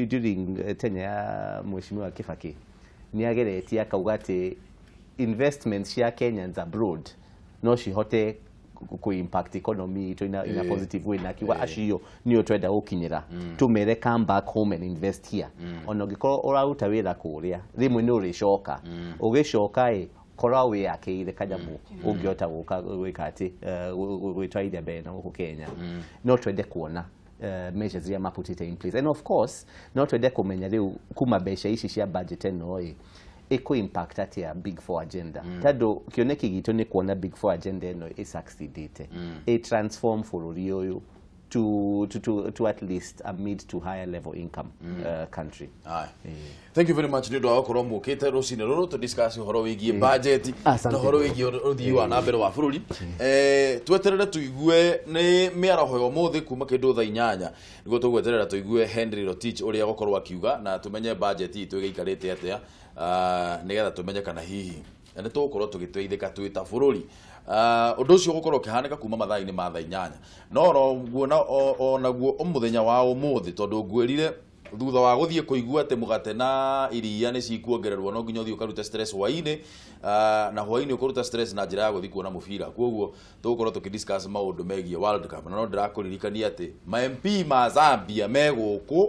during tenure ya Mheshimiwa Kibaki, nĩ ageretie akauga atĩ investments cia Kenyans abroad no cihote ku impact economy itũ in a positive way, na akiuga acio nĩo twenda gũkinyĩra, tũmere come back home and invest here. Ona ũngĩkorwo ũraruta wĩra kũrĩa, rĩmwe nĩ ũrĩcoka, ũgĩcoka ĩ korwo wĩyakĩire kanyamũ ũngĩhota gũka gwĩka atĩ gwĩtwarithia mbere na gũkũ Kenya. No twende kuona measures iria maputĩte in place, and of course no twende kũmenya rĩu kuma mbeca ici cia budget ĩno ĩ ĩkũ impact atĩa Big Four agenda, tondũ kĩoneki gitũ nĩ kuona Big Four agenda ĩno ĩ succeedĩte, ĩ transform bũrũri ũyũ to at least a mid to higher level income country. Aye. Thank you very much nĩ ũndũ wa gũkorwo mũkĩte rũcinĩ rũrũ tũ discuss ũhoro wĩgiĩ budget na ũhoro wĩgiĩ ũthii wa na mbere wa bũrũri. Tweterere tũigue nĩ mĩaraho ya ũmũthĩ kuma kĩndũ thaa 8 nĩguo tũgweterera tũigue Henry Rotich ũrĩa gũkorwo akiuga, na tũmenye budget itũ ĩgĩikarĩte atĩa, nĩgetha tũmenye kana hihi nĩ tũgũkorwo tũgĩteithĩka twĩ ta bũrũri. Ũndũ ũcio ũgũkorwo ũkĩhanĩka kuma mathaa-inĩ ma thaa 8, no oro na onaguo mũthenya wa ũmũthĩ, tondũ ngwĩrire thutha wa gũthiĩ kũigua atĩ mũgate na iria nĩ cikuongererwo, no nginya ũthiĩ ũkarute stress hwaĩ-inĩ, na hwaĩ-inĩ ũkũruta stress na njĩra ya gũthiĩ kuona mũbira. Koguo tũgũkorwo tũkĩdiscuss maũndũ megiĩ World Cup, na no ndĩrakũririkania atĩ ma MP ma Zambia me gũkũ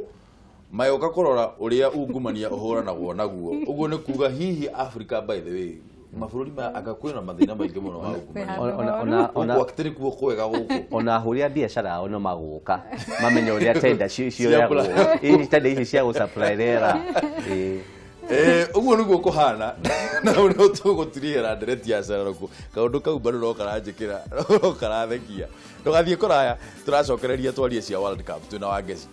mayoka kũrora ũrĩa ungumania ũhũranagwo naguo. Ũguo nĩ kuga hihi Africa, by the way, mabũrũri maya anga kwĩna mathĩna maingĩ mũno ma ungumania. Gũkũ akĩrĩ kuo kwega gũkũ. Ona ahũri a biacara ao no magũka mamenye ũrĩa tenda cioyagwo, tenda ici cia gũsupply rĩera. Ũguo nĩguo kũhana, na ũrĩa tũgũtirihĩra ndereti ya cararũkũ kaũndũ kau bado no karanjĩkĩra, no karathekia. Ndũgathiĩ kũraya, tũracokereria twarie cia World Cup twĩna Wangeci.